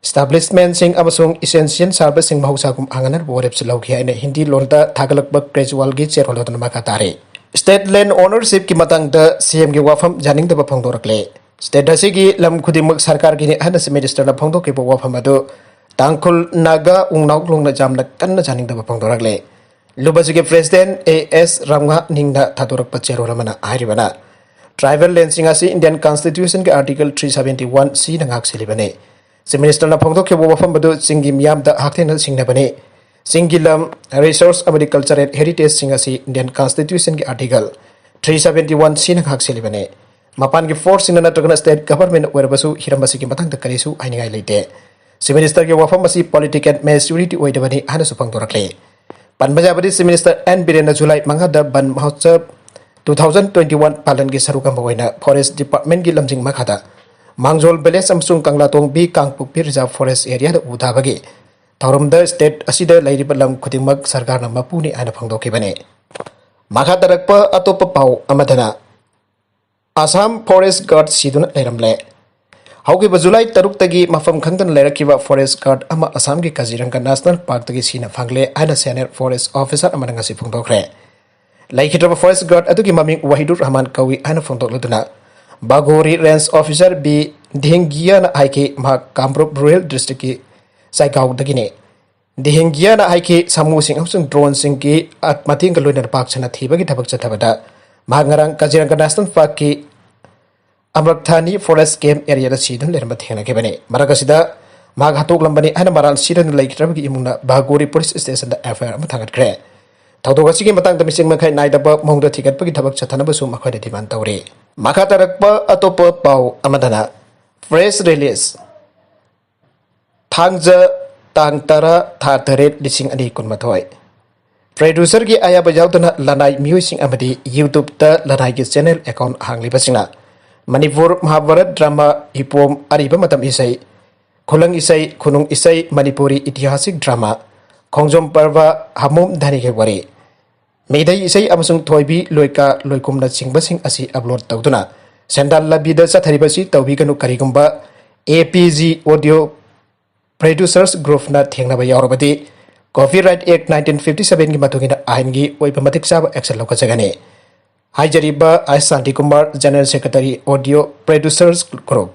establishment ꯁꯤꯡ ꯑꯃꯁꯨꯡ essential service ꯁꯤꯡ ꯃꯍꯧꯁꯥꯒꯨꯝ ꯍꯥꯡꯍꯟꯅꯕ ꯋꯥꯔꯦꯞꯁꯨ ꯂꯧꯈꯤ ꯍꯥꯏꯅ ꯍꯤꯟꯗꯤ ꯂꯣꯟꯗ ꯊꯥꯒꯠꯂꯛꯄ Kejriwal ꯒꯤ ꯆꯦꯔꯣꯜ ꯑꯗꯨꯅ ꯃꯈꯥ ꯇꯥꯔꯤ꯫ State land ownership ꯀꯤ ꯃꯇꯥꯡꯗ C M ꯒꯤ ꯋꯥꯐꯝ ꯌꯥꯅꯤꯡꯗꯕ ꯐꯣꯡꯗꯣꯔꯛꯂꯦ꯫ State ꯑꯁꯤꯒꯤ ꯂꯝ ꯈꯨꯗꯤꯡꯃꯛ ꯁꯔꯀꯥꯔꯒꯤꯅꯤ ꯍꯥꯏꯅ Chief Minister ꯅ ꯐꯣꯡꯗꯣꯛꯈꯤꯕ ꯋꯥꯐꯝ ꯑꯗꯨ ꯇꯥꯡꯈꯨꯜ ꯅꯥꯒꯥ ꯎꯡꯅꯥꯎ ꯂꯣꯡꯅ ꯌꯥꯝꯅ ꯀꯟꯅ ꯌꯥꯅꯤꯡꯗꯕ ꯐꯣꯡꯗꯣꯔꯛꯂꯦ꯫ ꯂꯨꯞ ꯑꯁꯤꯒꯤ President A S ꯔꯝꯉꯥ ꯅꯤꯡꯅ ꯊꯥꯗꯣꯔꯛꯄ ꯆꯦꯔꯣꯜ ꯑꯃꯅ ꯍꯥꯏꯔꯤꯕꯅ, tribal land ꯁꯤꯡ ꯑꯁꯤ Indian Constitution ꯒꯤ Article three seventy one C ꯅ ꯉꯥꯛ ꯁꯦꯜꯂꯤꯕꯅꯤ꯫ Chief Minister ꯅ ꯐꯣꯡꯗꯣꯛꯈꯤꯕ ꯋꯥꯐꯝ ꯑꯗꯨ ꯆꯤꯡꯒꯤ ꯃꯤꯌꯥꯝꯗ ꯍꯛꯊꯦꯡꯅ ꯁꯤꯡꯅꯕꯅꯤ꯫ ꯆꯤꯡꯒꯤ ꯂꯝ, resource ꯑꯃꯗꯤ cultural heritage ꯁꯤꯡ ꯑꯁꯤ Indian Constitution ꯒꯤ Article three seventy one C ꯅ ꯉꯥꯛ ꯁꯦꯜꯂꯤꯕꯅꯤ꯫ ꯃꯄꯥꯟꯒꯤ force ꯁꯤꯡꯅ ꯅꯠꯇ꯭ꯔꯒꯅ state government ꯑꯣꯏꯔꯕꯁꯨ ꯍꯤꯔꯝ ꯑꯁꯤꯒꯤ ꯃꯇꯥꯡꯗ ꯀꯔꯤꯁꯨ ꯍꯥꯏꯅꯤꯡꯉꯥꯏ ꯂꯩꯇꯦ꯫ Chief Minister ꯒꯤ ꯋꯥꯐꯝ ꯑꯁꯤ political maturity ꯑꯣꯏꯗꯕꯅꯤ ꯍꯥꯏꯅꯁꯨ ꯐꯣꯡꯗꯣꯔꯛꯂꯤ꯫ ꯄꯟꯕ ꯌꯥꯕꯗꯤ, Chief Minister N ꯕꯤꯔꯦꯟꯅ July ꯃꯉꯥꯗ ꯕꯟ ꯃꯍꯣꯠꯁꯕ two thousand twenty one ꯄꯥꯂꯟꯒꯤ ꯁꯔꯨꯛ ꯑꯃ ꯑꯣꯏꯅ Forest Department ꯒꯤ ꯂꯝꯖꯤꯡ ꯃꯈꯥꯗ ꯃꯥꯡꯖꯣꯜ village ꯑꯃꯁꯨꯡ ꯀꯪꯂꯥꯇꯣꯡꯕꯤ ꯀꯥꯡꯄꯣꯛꯄꯤ Reserve Forest area ꯗ ꯎ ꯊꯥꯕꯒꯤ ꯊꯧꯔꯝꯗ state ꯑꯁꯤꯗ ꯂꯩꯔꯤꯕ ꯂꯝ ꯈꯨꯗꯤꯡꯃꯛ ꯁꯔꯀꯥꯔꯅ ꯃꯄꯨꯅꯤ ꯍꯥꯏꯅ ꯐꯣꯡꯗꯣꯛꯈꯤꯕꯅꯤ꯫ ꯃꯈꯥ ꯇꯥꯔꯛꯄ ꯑꯇꯣꯞꯄ ꯄꯥꯎ ꯑꯃꯗꯅ, ꯑꯁꯥꯝ forest guard ꯁꯤꯗꯨꯅ ꯂꯩꯔꯝꯂꯦ꯫ ꯍꯧꯈꯤꯕ July ꯇꯔꯨꯛꯇꯒꯤ ꯃꯐꯝ ꯈꯪꯗꯅ ꯂꯩꯔꯛꯈꯤꯕ forest guard ꯑꯃ ꯑꯁꯥꯝꯒꯤ ꯀꯥꯖꯤꯔꯪꯒ National Park ꯇꯒꯤ ꯁꯤꯅ ꯐꯪꯂꯦ ꯍꯥꯏꯅ senior forest officer ꯑꯃꯅ ꯉꯁꯤ ꯐꯣꯡꯗꯣꯛꯈ꯭ꯔꯦ꯫ ꯂꯩꯈꯤꯗ꯭ꯔꯕ forest guard ꯑꯗꯨꯒꯤ ꯃꯃꯤꯡ ꯋꯥꯍꯤꯗꯨꯔ ꯔꯍꯃꯥꯟ ꯀꯧꯏ ꯍꯥꯏꯅ ꯐꯣꯡꯗꯣꯛꯂꯗꯨꯅ ꯕꯥꯒꯣꯔꯤ range officer B ꯙꯤꯡꯒꯤꯌꯥꯅ ꯍꯥꯏꯈꯤ꯫ ꯃꯍꯥꯛ ꯀꯥꯝꯔꯨꯞ rural district ꯀꯤ ꯆꯥꯏꯒꯥꯎꯗꯒꯤꯅꯤ꯫ ꯙꯤꯡꯒꯤꯌꯥꯅ ꯍꯥꯏꯈꯤ, ꯁꯥꯃꯨꯁꯤꯡ ꯑꯃꯁꯨꯡ drone ꯁꯤꯡꯒꯤ ꯃꯇꯦꯡꯒ ꯂꯣꯏꯅꯅ ꯄꯥꯛ ꯁꯟꯅ ꯊꯤꯕꯒꯤ ꯊꯕꯛ ꯆꯠꯊꯕꯗ ꯃꯍꯥꯛ ꯉꯔꯥꯡ ꯀꯥꯖꯤꯔꯪꯒ National Park ꯀꯤ ꯑꯃꯔꯛꯊꯥꯅꯤ forest camp area ꯗ ꯁꯤꯗꯨꯅ ꯂꯩꯔꯝꯕ ꯊꯦꯡꯅꯈꯤꯕꯅꯤ꯫ ꯃꯔꯛ ꯑꯁꯤꯗ ꯃꯍꯥꯛ ꯍꯥꯠꯇꯣꯛꯂꯝꯕꯅꯤ ꯍꯥꯏꯅ ꯃꯔꯥꯜ ꯁꯤꯗꯅ ꯂꯩꯈꯤꯗ꯭ꯔꯕꯒꯤ ꯏꯃꯨꯡꯅ ꯕꯥꯒꯣꯔꯤ police station the F I R ꯑꯃ ꯊꯥꯡꯒꯠꯈ꯭ꯔꯦ꯫ ꯊꯧꯗꯣꯛ ꯑꯁꯤꯒꯤ ꯃꯇꯥꯡꯗ ꯃꯤꯆꯪ ꯃꯈꯥꯏ ꯅꯥꯏꯗꯕ ꯃꯑꯣꯡꯗ ꯊꯤꯒꯠꯄꯒꯤ ꯊꯕꯛ ꯆꯠꯊꯅꯕꯁꯨ ꯃꯈꯣꯏꯅ demand ꯇꯧꯔꯤ꯫ ꯃꯈꯥ ꯇꯥꯔꯛꯄ ꯑꯇꯣꯞꯄ ꯄꯥꯎ ꯑꯃꯗꯅ, press release, ꯊꯥꯡꯖ ꯇꯥꯡ ꯇꯔꯥ ꯊꯥ ꯇꯔꯦꯠ ꯂꯤꯁꯤꯡ ꯑꯅꯤ ꯀꯨꯟꯃꯥꯊꯣꯏ꯫ ꯄ꯭ꯔꯗ꯭ꯌꯨꯁꯔꯒꯤ ꯑꯌꯥꯕ ꯌꯥꯎꯗꯅ ꯂꯅꯥꯏ ꯃꯤꯑꯣꯏꯁꯤꯡ ꯑꯃꯗꯤ YouTube-ꯇ ꯂꯅꯥꯏꯒꯤ channel account ꯍꯥꯡꯂꯤꯕꯁꯤꯡꯅ Manipur Mahabharat drama, ꯏꯄꯣꯝ, ꯑꯔꯤꯕ ꯃꯇꯝ ꯏꯁꯩ, ꯈꯨꯂꯪ ꯏꯁꯩ, ꯈꯨꯅꯨꯡ ꯏꯁꯩ, ꯃꯅꯤꯄꯨꯔꯤ ꯏꯇꯤꯍꯥꯁꯤꯛ ꯗ꯭ꯔꯃꯥ, ꯈꯣꯡꯖꯣꯝ ꯄꯔꯕ, ꯍꯥꯃꯣꯝ ꯙꯅꯤꯒꯤ ꯋꯥꯔꯤ, ꯃꯤꯗꯩ ꯏꯁꯩ ꯑꯃꯁꯨꯡ ꯊꯣꯏꯕꯤ ꯂꯣꯏꯀꯥ ꯂꯣꯏꯀꯨꯝꯅꯆꯤꯡꯕꯁꯤꯡ ꯑꯁꯤ ꯑꯞꯂꯣꯗ ꯇꯧꯗꯨꯅ ꯁꯦꯟꯗꯥꯟ ꯂꯝꯕꯤꯗ ꯆꯠꯊꯔꯤꯕꯁꯤ ꯇꯧꯕꯤꯒꯅꯨ꯫ ꯀꯔꯤꯒꯨꯝꯕ APG Audio Producers Group-ꯅ ꯊꯦꯡꯅꯕ ꯌꯥꯎꯔꯕꯗꯤ Copyright Act nineteen fifty seven-ꯒꯤ ꯃꯇꯨꯡ ꯏꯟꯅ ꯑꯥꯏꯟꯒꯤ ꯑꯣꯏꯕ ꯃꯇꯤꯛ ꯆꯥꯕ action ꯂꯧꯈꯠꯆꯒꯅꯤ꯫ ꯍꯥꯏꯖꯔꯤꯕ ꯑꯩ ꯁꯥꯟꯇꯤ Kumar, General Secretary, Audio Producers Group꯫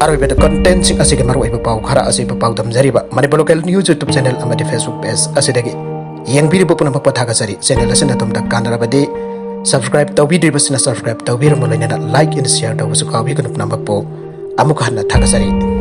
ꯑꯔꯣꯏꯕꯗ content-ꯁꯤꯡ ꯑꯁꯤꯒꯤ ꯃꯔꯨꯑꯣꯏꯕ ꯄꯥꯎ ꯈꯔ ꯑꯁꯤꯕꯨ ꯄꯥꯎꯗꯝꯖꯔꯤꯕ Manipur Local News YouTube channel ꯑꯃꯗꯤ Facebook page ꯑꯁꯤꯗꯒꯤ ꯌꯦꯡꯕꯤꯔꯤꯕ ꯄꯨꯝꯅꯃꯛꯄꯨ ꯊꯥꯒꯠꯆꯔꯤ꯫ Channel ꯑꯁꯤꯅ ꯑꯗꯣꯝꯗ ꯀꯥꯟꯅꯔꯕꯗꯤ subscribe ꯇꯧꯕꯤꯗ꯭ꯔꯤꯕꯁꯤꯡꯅ subscribe ꯇꯧꯕꯤꯔꯝꯕ ꯂꯣꯏꯅꯅ like and share ꯇꯧꯕꯁꯨ ꯀꯥꯎꯕꯤꯒꯅꯨ꯫ ꯄꯨꯝꯅꯃꯛꯄꯨ ꯑꯃꯨꯛ ꯍꯟꯅ ꯊꯥꯒꯠꯆꯔꯤ꯫